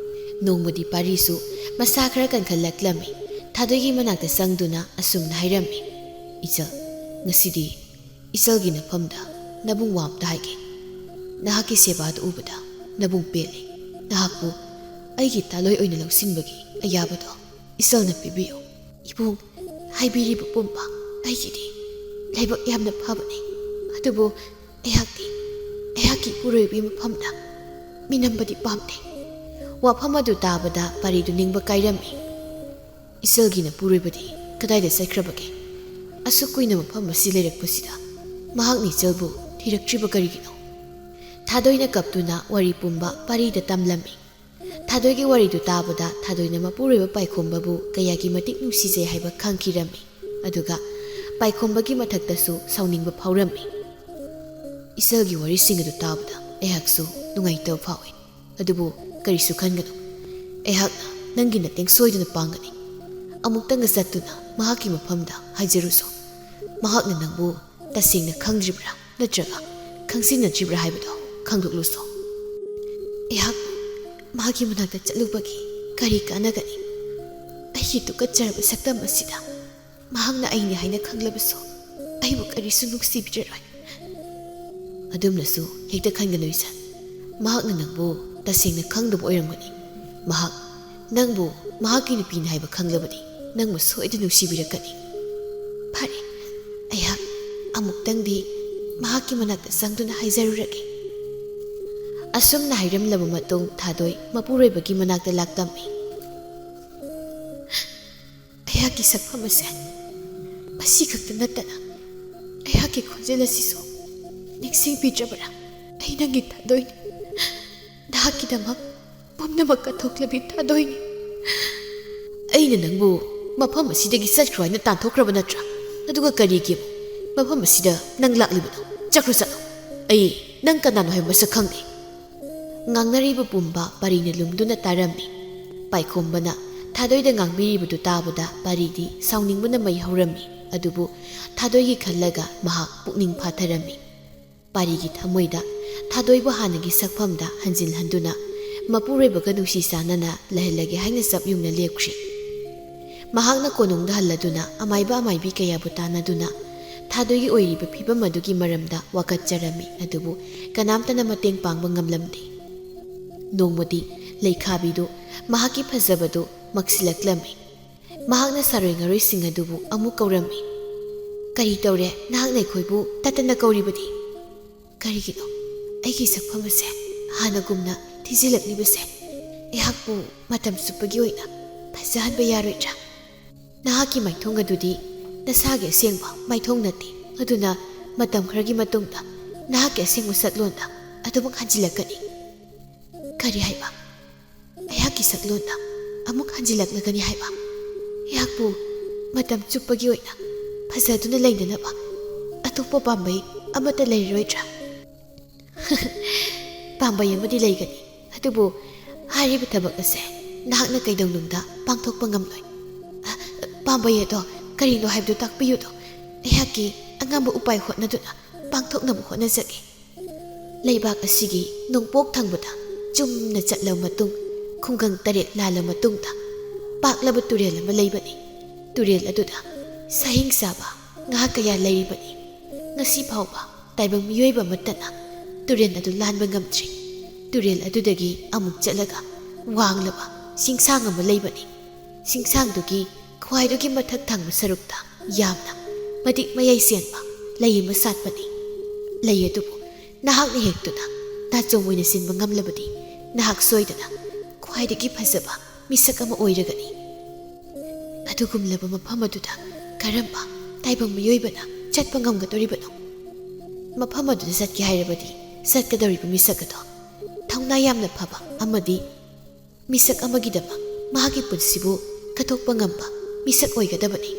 ꯅꯣꯡꯃꯗꯤ ꯄꯥꯔꯤꯁꯨ ꯃꯁꯥ ꯈꯔ ꯀꯟꯈꯠꯂꯛꯂꯝꯃꯤ꯫ ꯊꯥꯗꯣꯏꯒꯤ ꯃꯅꯥꯛꯇ ꯆꯪꯗꯨꯅ ꯑꯁꯨꯝꯅ ꯍꯥꯏꯔꯝꯃꯤ, "ꯏꯆꯜ, ꯉꯁꯤꯗꯤ ꯏꯆꯜꯒꯤ ꯅꯐꯝꯗ ꯅꯕꯨꯡ ꯋꯥ ꯑꯝꯇ ꯍꯥꯏꯒꯦ꯫ ꯅꯍꯥꯛꯀꯤ ꯁꯦꯕꯥꯗꯨ ꯎꯕꯗ ꯅꯕꯨꯡ ꯄꯦꯜꯂꯦ꯫ ꯅꯍꯥꯛꯄꯨ ꯑꯩꯒꯤ ꯊꯥꯗꯣꯏ ꯑꯣꯏꯅ ꯂꯧꯁꯤꯟꯕꯒꯤ ꯑꯌꯥꯕꯗꯣ ꯏꯆꯜꯅ ꯄꯤꯕꯤꯌꯨ꯫ ꯏꯕꯨꯡ, ꯍꯥꯏꯕꯤꯔꯤꯕ ꯄꯨꯝꯕ ꯑꯩꯒꯤꯗꯤ ꯂꯥꯏꯕꯛ ꯌꯥꯝꯅ ꯐꯕꯅꯤ꯫ ꯑꯗꯨꯕꯨ ꯑꯩꯍꯥꯛꯇꯤ ꯑꯩꯍꯥꯛꯀꯤ ꯏꯄꯨꯔꯣꯏꯕꯒꯤ ꯃꯐꯝꯗ ꯃꯤꯅꯝꯕꯗꯤ ꯄꯥꯝꯗꯦ꯫" ꯋꯥꯐꯝ ꯑꯗꯨ ꯇꯥꯕꯗ ꯄꯥꯔꯤꯗꯨ ꯅꯤꯡꯕ ꯀꯥꯏꯔꯝꯃꯤ꯫ "ꯏꯆꯜꯒꯤ ꯅꯄꯨꯔꯣꯏꯕꯗꯤ ꯀꯗꯥꯏꯗ ꯆꯠꯈ꯭ꯔꯕꯒꯦ? ꯑꯁꯨꯛ ꯀꯨꯏꯅ ꯃꯐꯝ ꯑꯁꯤ ꯂꯩꯔꯛꯄꯁꯤꯗ ꯃꯍꯥꯛꯅ ꯏꯆꯜꯕꯨ ꯊꯤꯔꯛꯇ꯭ꯔꯤꯕ ꯀꯔꯤꯒꯤꯅꯣ?" ꯊꯥꯗꯣꯏꯅ ꯀꯞꯇꯨꯅ ꯋꯥꯔꯤ ꯄꯨꯝꯕ ꯄꯥꯔꯤꯗ ꯇꯝꯂꯝꯃꯤ꯫ ꯊꯥꯗꯣꯏꯒꯤ ꯋꯥꯔꯤꯗꯨ ꯇꯥꯕꯗ ꯊꯥꯗꯣꯏꯅ ꯃꯄꯨꯔꯣꯏꯕ ꯄꯥꯏꯈꯣꯝꯕꯕꯨ ꯀꯌꯥꯒꯤ ꯃꯇꯤꯛ ꯅꯨꯡꯁꯤꯖꯩ ꯍꯥꯏꯕ ꯈꯪꯈꯤꯔꯝꯃꯤ꯫ ꯑꯗꯨꯒ ꯄꯥꯏꯈꯣꯝꯕꯒꯤ ꯃꯊꯛꯇꯁꯨ ꯁꯥꯎꯅꯤꯡꯕ ꯐꯥꯎꯔꯝꯃꯤ꯫ ꯏꯆꯜꯒꯤ ꯋꯥꯔꯤꯁꯤꯡ ꯑꯗꯨ ꯇꯥꯕꯗ ꯑꯩꯍꯥꯛꯁꯨ ꯅꯨꯡꯉꯥꯏꯇꯕ ꯐꯥꯎꯏ꯫ ꯑꯗꯨꯕꯨ ꯀꯔꯤꯁꯨ ꯈꯟꯒꯅꯨ, ꯑꯩꯍꯥꯛꯅ ꯅꯪꯒꯤ ꯃꯇꯦꯡ ꯁꯣꯏꯗꯅ ꯄꯥꯡꯒꯅꯤ꯫ ꯑꯃꯨꯛꯇꯪꯒ ꯆꯠꯇꯨꯅ ꯃꯍꯥꯛꯀꯤ ꯃꯐꯝꯗ ꯍꯥꯏꯖꯔꯨꯁꯨ꯫ ꯃꯍꯥꯛꯅ ꯅꯪꯕꯨ ꯇꯁꯦꯡꯅ ꯈꯪꯗ꯭ꯔꯤꯕ꯭ꯔꯥ ꯅꯠꯇ꯭ꯔꯒ ꯈꯪꯖꯤꯟꯅꯗ꯭ꯔꯤꯕ꯭ꯔꯥ ꯍꯥꯏꯕꯗꯣ ꯈꯪꯗꯣꯛꯂꯨꯁꯨ꯫ ꯑꯩꯍꯥꯛ ꯃꯍꯥꯛꯀꯤ ꯃꯅꯥꯛꯇ ꯆꯠꯂꯨꯕꯒꯤ ꯀꯔꯤ ꯀꯥꯟꯅꯒꯅꯤ? ꯑꯩꯒꯤ ꯇꯨꯀꯠꯆꯔꯕ ꯁꯛꯇꯝ ꯑꯁꯤꯗ ꯃꯍꯥꯛꯅ ꯑꯩꯅꯤ ꯍꯥꯏꯅ ꯈꯪꯂꯕꯁꯨ ꯑꯩꯕꯨ ꯀꯔꯤꯁꯨ ꯅꯨꯡꯁꯤꯕꯤꯔꯔꯣꯏ꯫ ꯑꯗꯨꯝꯅꯁꯨ ꯍꯦꯛꯇ ꯈꯟꯒꯅꯨ ꯏꯆꯟ꯫ ꯃꯍꯥꯛꯅ ꯅꯪꯕꯨ ꯇꯁꯦꯡꯅ ꯈꯪꯗꯕ ꯑꯣꯏꯔꯝꯒꯅꯤ꯫ ꯃꯍꯥꯛ ꯅꯪꯕꯨ ꯃꯍꯥꯛꯀꯤ ꯅꯨꯄꯤꯅꯤ ꯍꯥꯏꯕ ꯈꯪꯂꯕꯗꯤ ꯅꯪꯕꯨ ꯁꯣꯏꯗꯅ ꯅꯨꯡꯁꯤꯕꯤꯔꯛꯀꯅꯤ꯫ ꯐꯔꯦ, ꯑꯩꯍꯥꯛ ꯑꯃꯨꯛꯇꯪꯗꯤ ꯃꯍꯥꯛꯀꯤ ꯃꯅꯥꯛꯇ ꯆꯪꯗꯨꯅ ꯍꯥꯏꯖꯔꯨꯔꯒꯦ꯫ ꯑꯁꯨꯝꯅ ꯍꯥꯏꯔꯝꯂꯕ ꯃꯇꯨꯡ ꯊꯥꯗꯣꯏ ꯃꯄꯨꯔꯣꯏꯕꯒꯤ ꯃꯅꯥꯛꯇ ꯂꯥꯛꯇꯝꯃꯤ꯫ ꯑꯩꯍꯥꯛꯀꯤ ꯁꯛꯐꯝ ꯑꯁꯦ ꯃꯁꯤ ꯈꯛꯇ ꯅꯠꯇꯅ ꯑꯩꯍꯥꯛꯀꯤ ꯈꯣꯟꯖꯦꯜ ꯑꯁꯤꯁꯨ ꯅꯤꯡꯁꯤꯡꯕꯤꯗ꯭ꯔꯕꯔꯥ? ꯑꯩ ꯅꯪꯒꯤ ꯊꯥꯗꯣꯏꯅꯤ꯫ ꯅꯍꯥꯛꯀꯤꯗꯃꯛ ꯄꯨꯝꯅꯃꯛ ꯀꯠꯊꯣꯛꯂꯕꯤ ꯊꯥꯗꯣꯏꯅꯤ꯫ ꯑꯩꯅ ꯅꯪꯕꯨ ꯃꯐꯝ ꯑꯁꯤꯗꯒꯤ ꯆꯠꯈ꯭ꯔꯣ ꯍꯥꯏꯅ ꯇꯥꯟꯊꯣꯛꯈ꯭ꯔꯕ ꯅꯠꯇ꯭ꯔꯥ? ꯑꯗꯨꯒ ꯀꯔꯤꯒꯤ ꯃꯐꯝ ꯑꯁꯤꯗ ꯅꯪ ꯂꯥꯛꯂꯤꯕꯅꯣ? ꯆꯠꯈ꯭ꯔꯣ, ꯆꯠꯂꯣ꯫ ꯑꯩ ꯅꯪ ꯀꯅꯥꯅꯣ ꯍꯥꯏꯕ ꯃꯁꯛ ꯈꯪꯗꯦ꯫ ꯉꯥꯡꯅꯔꯤꯕ ꯄꯨꯝꯕ ꯄꯥꯔꯤꯅ ꯂꯨꯝꯗꯨꯅ ꯇꯥꯔꯝꯃꯤ꯫ ꯄꯥꯏꯈꯣꯝꯕꯅ ꯊꯥꯗꯣꯏꯗ ꯉꯥꯡꯕꯤꯔꯤꯕꯗꯨ ꯇꯥꯕꯗ ꯄꯥꯔꯤꯗꯤ ꯁꯥꯎꯅꯤꯡꯕꯅ ꯃꯩ ꯍꯧꯔꯝꯃꯤ꯫ ꯑꯗꯨꯕꯨ ꯊꯥꯗꯣꯏꯒꯤ ꯈꯜꯂꯒ ꯃꯍꯥꯛ ꯄꯨꯛꯅꯤꯡ ꯐꯥꯊꯔꯝꯃꯤ꯫ ꯄꯥꯔꯤꯒꯤ ꯊꯃꯣꯏꯗ ꯊꯥꯗꯣꯏꯕꯨ ꯍꯥꯟꯅꯒꯤ ꯁꯛꯐꯝꯗ ꯍꯟꯖꯤꯟꯍꯟꯗꯨꯅ ꯃꯄꯨꯔꯣꯏꯕꯒ ꯅꯨꯡꯁꯤ ꯆꯥꯟꯅꯅ ꯂꯩꯍꯜꯂꯒꯦ ꯍꯥꯏꯅ ꯆꯞ ꯌꯨꯡꯅ ꯂꯦꯞꯈ꯭ꯔꯤ꯫ ꯃꯍꯥꯛꯅ ꯀꯣꯅꯨꯡꯗ ꯍꯜꯂꯗꯨꯅ ꯑꯃꯥꯏꯕ ꯑꯃꯥꯏꯕꯤ ꯀꯌꯥꯕꯨ ꯇꯥꯟꯅꯗꯨꯅ ꯊꯥꯗꯣꯏꯒꯤ ꯑꯣꯏꯔꯤꯕ ꯐꯤꯕꯝ ꯑꯗꯨꯒꯤ ꯃꯔꯝꯗ ꯋꯥꯀꯠꯆꯔꯝꯃꯤ꯫ ꯑꯗꯨꯕꯨ ꯀꯅꯥꯝꯇꯅ ꯃꯇꯦꯡ ꯄꯥꯡꯕ ꯉꯝꯂꯝꯗꯦ꯫ ꯅꯣꯡꯃꯗꯤ ꯂꯩꯈꯥꯕꯤꯗꯨ ꯃꯍꯥꯛꯀꯤ ꯐꯖꯕꯗꯨ ꯃꯛꯁꯤꯜꯂꯛꯂꯝꯃꯤ꯫ ꯃꯍꯥꯛꯅ ꯁꯥꯔꯣꯏ ꯉꯥꯔꯣꯏꯁꯤꯡ ꯑꯗꯨꯕꯨ ꯑꯃꯨꯛ ꯀꯧꯔꯝꯃꯤ꯫ "ꯀꯔꯤ ꯇꯧꯔꯦ ꯅꯍꯥꯛꯅ ꯑꯩꯈꯣꯏꯕꯨ ꯇꯠꯇꯅ ꯀꯧꯔꯤꯕꯗꯤ?" "ꯀꯔꯤꯒꯤꯅꯣ ꯑꯩꯒꯤ ꯁꯛꯐꯝ ꯑꯁꯦ ꯍꯥꯟꯅꯒꯨꯝꯅ ꯊꯤꯖꯤꯜꯂꯛꯂꯤꯕꯁꯦ? ꯑꯩꯍꯥꯛꯄꯨ ꯃꯇꯝ ꯆꯨꯞꯄꯒꯤ ꯑꯣꯏꯅ ꯐꯖꯍꯟꯕ ꯌꯥꯔꯣꯏꯗ꯭ꯔꯥ? ꯅꯍꯥꯛꯀꯤ ꯃꯥꯏꯊꯣꯡ ꯑꯗꯨꯗꯤ ꯅꯁꯥꯒꯤ ꯑꯁꯦꯡꯕ ꯃꯥꯏꯊꯣꯡ ꯅꯠꯇꯦ꯫ ꯑꯗꯨꯅ ꯃꯇꯝ ꯈꯔꯒꯤ ꯃꯇꯨꯡꯗ ꯅꯍꯥꯛꯀꯤ ꯑꯁꯦꯡꯕ ꯁꯛꯂꯣꯟꯗ ꯑꯗꯨꯃꯛ ꯍꯟꯖꯤꯜꯂꯛꯀꯅꯤ꯫" "ꯀꯔꯤ ꯍꯥꯏꯕ? ꯑꯩꯍꯥꯛꯀꯤ ꯁꯛꯂꯣꯟꯗ ꯑꯃꯨꯛ ꯍꯟꯖꯤꯜꯂꯛꯂꯒꯅꯤ ꯍꯥꯏꯕ? ꯑꯩꯍꯥꯛꯄꯨ ꯃꯇꯝ ꯆꯨꯞꯄꯒꯤ ꯑꯣꯏꯅ ꯐꯖꯗꯨꯅ ꯂꯩꯅꯅꯕ ꯑꯇꯣꯞꯄ ꯄꯥꯝꯕꯩ ꯑꯃꯠꯇ ꯂꯩꯔꯔꯣꯏꯗ꯭ꯔꯥ?" ꯄꯥꯝꯕꯩ ꯑꯃꯗꯤ ꯂꯩꯒꯅꯤ, ꯑꯗꯨꯕꯨ ꯍꯥꯏꯔꯤꯕ ꯊꯕꯛ ꯑꯁꯦ ꯅꯍꯥꯛꯅ ꯀꯩꯗꯧꯅꯨꯡꯗ ꯄꯥꯡꯊꯣꯛꯄ ꯉꯝꯂꯣꯏ꯫ ꯄꯥꯝꯕꯩ ꯑꯗꯣ ꯀꯔꯤꯅꯣ ꯍꯥꯏꯕꯗꯨ ꯇꯥꯛꯄꯤꯌꯨꯗꯣ꯫ ꯑꯩꯍꯥꯛꯀꯤ ꯑꯉꯝꯕ ꯎꯄꯥꯏ ꯍꯣꯠꯅꯗꯨꯅ ꯄꯥꯡꯊꯣꯛꯅꯕ ꯍꯣꯠꯅꯖꯒꯦ꯫ ꯂꯩꯕꯥꯛ ꯑꯁꯤꯒꯤ ꯅꯣꯡꯄꯣꯛ ꯊꯪꯕꯗ ꯆꯨꯝꯅ ꯆꯠꯂꯕ ꯃꯇꯨꯡ, ꯈꯨꯡꯒꯪ ꯇꯔꯦꯠ ꯂꯥꯜꯂ ꯃꯇꯨꯡꯗ, ꯄꯥꯛꯂꯕ ꯇꯨꯔꯦꯜ ꯑꯃ ꯂꯩꯕꯅꯤ꯫ ꯇꯨꯔꯦꯜ ꯑꯗꯨꯗ ꯁꯥꯍꯤꯡ ꯆꯥꯕ ꯉꯥ ꯀꯌꯥ ꯂꯩꯔꯤꯕꯅꯤ꯫ ꯉꯁꯤ ꯐꯥꯎꯕ ꯇꯥꯏꯕꯪ ꯃꯤꯑꯣꯏꯕ ꯑꯃꯠꯇꯅ ꯇꯨꯔꯦꯜ ꯑꯗꯨ ꯂꯥꯟꯕ ꯉꯝꯗ꯭ꯔꯤ꯫ ꯇꯨꯔꯦꯜ ꯑꯗꯨꯗꯒꯤ ꯑꯃꯨꯛ ꯆꯠꯂꯒ ꯋꯥꯡꯂꯕ ꯆꯤꯡꯁꯥꯡ ꯑꯃ ꯂꯩꯕꯅꯤ꯫ ꯆꯤꯡꯁꯥꯡꯗꯨꯒꯤ ꯈ꯭ꯋꯥꯏꯗꯒꯤ ꯃꯊꯛ ꯊꯪꯕ ꯁꯔꯨꯛꯇ ꯌꯥꯝꯅ ꯃꯇꯤꯛ ꯃꯌꯥꯏ ꯆꯦꯟꯕ ꯂꯩ ꯑꯃ ꯁꯥꯠꯄꯅꯤ꯫ ꯂꯩ ꯑꯗꯨꯕꯨ ꯅꯍꯥꯛꯅ ꯍꯦꯛꯇꯨꯅ ꯅꯥꯆꯣꯝ ꯑꯣꯏꯅ ꯆꯤꯟꯕ ꯉꯝꯂꯕꯗꯤ, ꯅꯍꯥꯛ ꯁꯣꯏꯗꯅ ꯈ꯭ꯋꯥꯏꯗꯒꯤ ꯐꯖꯕ ꯃꯤꯁꯛ ꯑꯃ ꯑꯣꯏꯔꯒꯅꯤ꯫ ꯑꯗꯨꯒꯨꯝꯂꯕ ꯃꯐꯝ ꯑꯗꯨꯗ ꯀꯔꯝꯕ ꯇꯥꯏꯕꯪ ꯃꯤꯑꯣꯏꯕꯅ ꯆꯠꯄ ꯉꯝꯒꯗꯧꯔꯤꯕꯅꯣ? ꯃꯐꯝ ꯑꯗꯨꯗ ꯆꯠꯀꯦ ꯍꯥꯏꯔꯕꯗꯤ ꯆꯠꯀꯗꯧꯔꯤꯕ ꯃꯤꯁꯛ ꯑꯗꯣ ꯊꯧꯅꯥ ꯌꯥꯝꯅ ꯐꯕ ꯑꯃꯗꯤ ꯃꯤꯁꯛ ꯑꯃꯒꯤꯗꯃꯛ ꯃꯍꯥꯛꯀꯤ ꯄꯨꯟꯁꯤꯕꯨ ꯀꯠꯊꯣꯛꯄ ꯉꯝꯕ ꯃꯤꯁꯛ ꯑꯣꯏꯒꯗꯕꯅꯤ꯫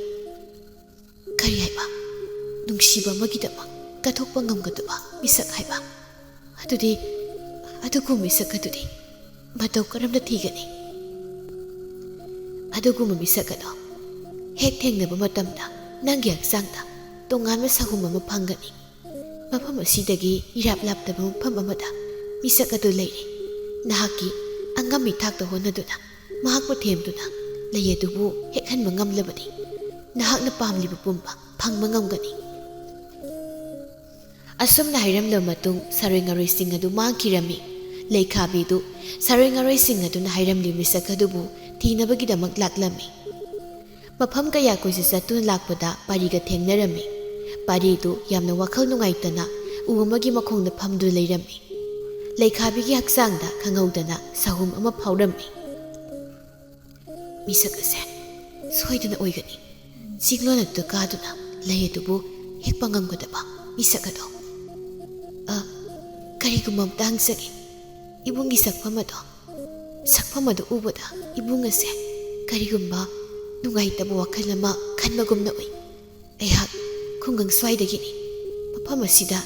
ꯀꯔꯤ ꯍꯥꯏꯕ? ꯅꯨꯡꯁꯤꯕ ꯑꯃꯒꯤꯗꯃꯛ ꯀꯠꯊꯣꯛꯄ ꯉꯝꯒꯗꯕ ꯃꯤꯁꯛ ꯍꯥꯏꯕ? ꯑꯗꯨꯗꯤ ꯑꯗꯨꯒꯨꯝꯕ ꯃꯤꯁꯛ ꯑꯗꯨꯗꯤ ꯃꯇꯧ ꯀꯔꯝꯅ ꯊꯤꯒꯅꯤ? ꯑꯗꯨꯒꯨꯝꯕ ꯃꯤꯁꯛ ꯑꯗꯣ ꯍꯦꯛ ꯊꯦꯡꯅꯕ ꯃꯇꯝꯗ ꯅꯪꯒꯤ ꯍꯛꯆꯥꯡꯗ ꯇꯣꯉꯥꯟꯕ ꯁꯥꯍꯨꯝ ꯑꯃ ꯐꯪꯒꯅꯤ꯫ ꯃꯐꯝ ꯑꯁꯤꯗꯒꯤ ꯏꯔꯥꯞ ꯂꯥꯞꯇꯕ ꯃꯐꯝ ꯑꯃꯗ ꯃꯤꯁꯛ ꯑꯗꯨ ꯂꯩꯔꯦ꯫ ꯅꯍꯥꯛꯀꯤ ꯑꯉꯝꯕꯤ ꯊꯥꯛꯇ ꯍꯣꯠꯅꯗꯨꯅ ꯃꯍꯥꯛꯄꯨ ꯊꯦꯝꯗꯨꯅ ꯂꯩ ꯑꯗꯨꯕꯨ ꯍꯦꯛꯍꯟꯕ ꯉꯝꯂꯕꯗꯤ, ꯅꯍꯥꯛꯅ ꯄꯥꯝꯂꯤꯕ ꯄꯨꯝꯕ ꯐꯪꯕ ꯉꯝꯒꯅꯤ꯫ ꯑꯁꯨꯝꯅ ꯍꯥꯏꯔꯝꯂꯕ ꯃꯇꯨꯡ, ꯁꯥꯔꯣꯏ ꯉꯥꯔꯣꯏꯁꯤꯡ ꯑꯗꯨ ꯃꯥꯡꯈꯤꯔꯝꯃꯤ꯫ ꯂꯩꯈꯥꯕꯤꯗꯨ ꯁꯥꯔꯣꯏ ꯉꯥꯔꯣꯏꯁꯤꯡ ꯑꯗꯨꯅ ꯍꯥꯏꯔꯝꯂꯤꯕ ꯃꯤꯁꯛ ꯑꯗꯨꯕꯨ ꯊꯤꯅꯕꯒꯤꯗꯃꯛ ꯂꯥꯛꯂꯝꯃꯤ꯫ ꯃꯐꯝ ꯀꯌꯥ ꯀꯣꯏꯆꯠ ꯆꯠꯇꯨꯅ ꯂꯥꯛꯄꯗ ꯄꯥꯔꯤꯒ ꯊꯦꯡꯅꯔꯝꯃꯤ꯫ ꯄꯥꯔꯤꯗꯨ ꯌꯥꯝꯅ ꯋꯥꯈꯜ ꯅꯨꯡꯉꯥꯏꯇꯅ ꯎ ꯑꯃꯒꯤ ꯃꯈꯣꯡꯗ ꯐꯝꯗꯨꯅ ꯂꯩꯔꯝꯃꯤ꯫ ꯂꯩꯈꯥꯕꯤꯒꯤ ꯍꯛꯆꯥꯡꯗ ꯈꯪꯍꯧꯗꯅ ꯁꯥꯍꯨꯝ ꯑꯃ ꯐꯥꯎꯔꯝꯃꯤ꯫ ꯃꯤꯁꯛ ꯑꯁꯦ ꯁꯣꯏꯗꯅ ꯑꯣꯏꯒꯅꯤ꯫ ꯆꯤꯡꯂꯣꯟ ꯑꯗꯨꯗ ꯀꯥꯗꯨꯅ ꯂꯩ ꯑꯗꯨꯕꯨ ꯍꯦꯛꯄ ꯉꯝꯒꯗꯕ ꯃꯤꯁꯛ ꯑꯗꯣ꯫ ꯑ, ꯀꯔꯤꯒꯨꯝꯕ ꯑꯝꯇ ꯍꯪꯖꯒꯦ꯫ ꯏꯕꯨꯡꯒꯤ ꯁꯛꯐꯝ ꯑꯗꯣ, ꯁꯛꯐꯝ ꯑꯗꯨ ꯎꯕꯗ ꯏꯕꯨꯡ ꯑꯁꯦ ꯀꯔꯤꯒꯨꯝꯕ ꯅꯨꯡꯉꯥꯏꯇꯕ ꯋꯥꯈꯜ ꯑꯃ ꯈꯟꯕꯒꯨꯝꯅ ꯎꯏ꯫ ꯑꯩꯍꯥꯛ ꯈꯨꯡꯒꯪ ꯁ꯭ꯋꯥꯏꯗꯒꯤꯅꯤ꯫ ꯃꯐꯝ ꯑꯁꯤꯗ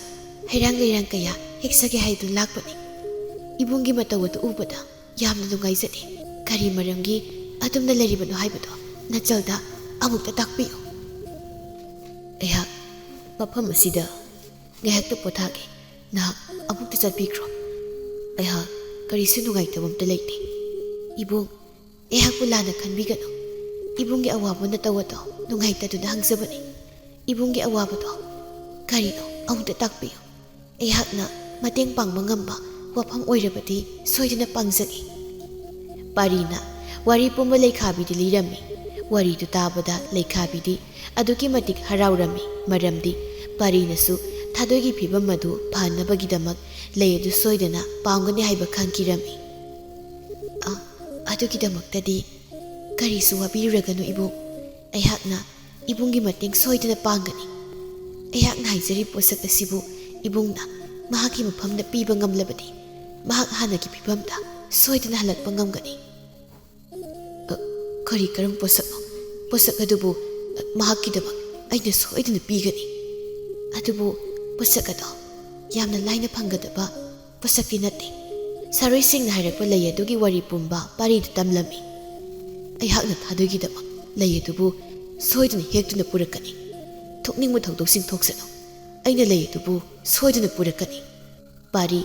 ꯍꯩꯔꯥꯡ ꯂꯩꯔꯥꯡ ꯀꯌꯥ ꯍꯦꯛꯆꯒꯦ ꯍꯥꯏꯗꯨꯅ ꯂꯥꯛꯄꯅꯤ꯫ ꯏꯕꯨꯡꯒꯤ ꯃꯇꯧ ꯑꯗꯨ ꯎꯕꯗ ꯌꯥꯝꯅ ꯅꯨꯡꯉꯥꯏꯖꯗꯦ꯫ ꯀꯔꯤ ꯃꯔꯝꯒꯤ ꯑꯗꯨꯝꯅ ꯂꯩꯔꯤꯕꯅꯣ ꯍꯥꯏꯕꯗꯣ ꯅꯆꯜꯗ ꯑꯃꯨꯛꯇ ꯇꯥꯛꯄꯤꯌꯨ꯫ ꯑꯩꯍꯥꯛ ꯃꯐꯝ ꯑꯁꯤꯗ ꯉꯥꯏꯍꯥꯛꯇ ꯄꯣꯊꯥꯒꯦ꯫ ꯅꯍꯥꯛ ꯑꯃꯨꯛꯇ ꯆꯠꯄꯤꯈ꯭ꯔꯣ꯫ ꯑꯩꯍꯥꯛ ꯀꯔꯤꯁꯨ ꯅꯨꯡꯉꯥꯏꯇꯕ ꯑꯝꯇ ꯂꯩꯇꯦ꯫ ꯏꯕꯨꯡ, ꯑꯩꯍꯥꯛꯄꯨ ꯂꯥꯟꯅ ꯈꯟꯕꯤꯒꯅꯨ꯫ ꯏꯕꯨꯡꯒꯤ ꯑꯋꯥꯕ ꯅꯇꯧ ꯑꯗꯣ ꯅꯨꯡꯉꯥꯏꯇꯗꯨꯅ ꯍꯪꯖꯕꯅꯤ꯫ ꯏꯕꯨꯡꯒꯤ ꯑꯋꯥꯕꯗꯣ ꯀꯔꯤꯅꯣ ꯑꯃꯨꯛꯇ ꯇꯥꯛꯄꯤꯌꯨ꯫ ꯑꯩꯍꯥꯛꯅ ꯃꯇꯦꯡ ꯄꯥꯡꯕ ꯉꯝꯕ ꯋꯥꯐꯝ ꯑꯣꯏꯔꯕꯗꯤ ꯁꯣꯏꯗꯅ ꯄꯥꯡꯖꯒꯦ꯫ ꯄꯥꯔꯤꯅ ꯋꯥꯔꯤ ꯄꯨꯝꯕ ꯂꯩꯈꯥꯕꯤꯗ ꯂꯤꯔꯝꯃꯤ꯫ ꯋꯥꯔꯤꯗꯨ ꯇꯥꯕꯗ ꯂꯩꯈꯥꯕꯤꯗꯤ ꯑꯗꯨꯛꯀꯤ ꯃꯇꯤꯛ ꯍꯔꯥꯎꯔꯝꯃꯤ, ꯃꯔꯝꯗꯤ ꯄꯥꯔꯤꯅꯁꯨ ꯊꯥꯗꯣꯏꯒꯤ ꯐꯤꯕꯝ ꯑꯗꯨ ꯐꯍꯟꯅꯕꯒꯤꯗꯃꯛ ꯂꯩ ꯑꯗꯨ ꯁꯣꯏꯗꯅ ꯄꯥꯝꯒꯅꯤ ꯍꯥꯏꯕ ꯈꯪꯈꯤꯔꯝꯃꯤ꯫ "ꯑ, ꯑꯗꯨꯒꯤꯗꯃꯛꯇꯗꯤ ꯀꯔꯤꯁꯨ ꯋꯥꯕꯤꯔꯨꯔꯒꯅꯨ ꯏꯕꯨꯡ꯫ ꯑꯩꯍꯥꯛꯅ ꯏꯕꯨꯡꯒꯤ ꯃꯇꯦꯡ ꯁꯣꯏꯗꯅ ꯄꯥꯡꯒꯅꯤ꯫ ꯑꯩꯍꯥꯛꯅ ꯍꯥꯏꯖꯔꯤꯕ ꯄꯣꯠꯁꯛ ꯑꯁꯤꯕꯨ ꯏꯕꯨꯡꯅ ꯃꯍꯥꯛꯀꯤ ꯃꯐꯝꯗ ꯄꯤꯕ ꯉꯝꯂꯕꯗꯤ ꯃꯍꯥꯛ ꯍꯥꯟꯅꯒꯤ ꯐꯤꯕꯝꯗ ꯁꯣꯏꯗꯅ ꯍꯜꯂꯛꯄ ꯉꯝꯒꯅꯤ꯫" "ꯑ, ꯀꯔꯤ ꯀꯔꯝꯕ ꯄꯣꯠꯁꯛꯅꯣ? ꯄꯣꯠꯁꯛ ꯑꯗꯨꯕꯨ, ꯑ, ꯃꯍꯥꯛꯀꯤꯗꯃꯛ ꯑꯩꯅ ꯁꯣꯏꯗꯅ ꯄꯤꯒꯅꯤ꯫ ꯑꯗꯨꯕꯨ ꯄꯣꯠꯁꯛ ꯑꯗꯣ ꯌꯥꯝꯅ ꯂꯥꯏꯅ ꯐꯪꯒꯗꯕ ꯄꯣꯠꯁꯛꯇꯤ ꯅꯠꯇꯦ꯫" ꯁꯥꯔꯣꯏꯁꯤꯡꯅ ꯍꯥꯏꯔꯛꯄ ꯂꯩ ꯑꯗꯨꯒꯤ ꯋꯥꯔꯤ ꯄꯨꯝꯕ ꯄꯥꯔꯤꯗ ꯇꯝꯂꯝꯃꯤ꯫ "ꯑꯩꯍꯥꯛꯅ ꯊꯥꯗꯣꯏꯒꯤꯗꯃꯛ ꯂꯩ ꯑꯗꯨꯕꯨ ꯁꯣꯏꯗꯅ ꯍꯦꯛꯇꯨꯅ ꯄꯨꯔꯛꯀꯅꯤ꯫ ꯊꯣꯛꯅꯤꯡꯕ ꯊꯧꯗꯣꯛꯁꯤꯡ ꯊꯣꯛꯁꯅꯨ, ꯑꯩꯅ ꯂꯩ ꯑꯗꯨꯕꯨ ꯁꯣꯏꯗꯅ ꯄꯨꯔꯛꯀꯅꯤ꯫" ꯄꯥꯔꯤ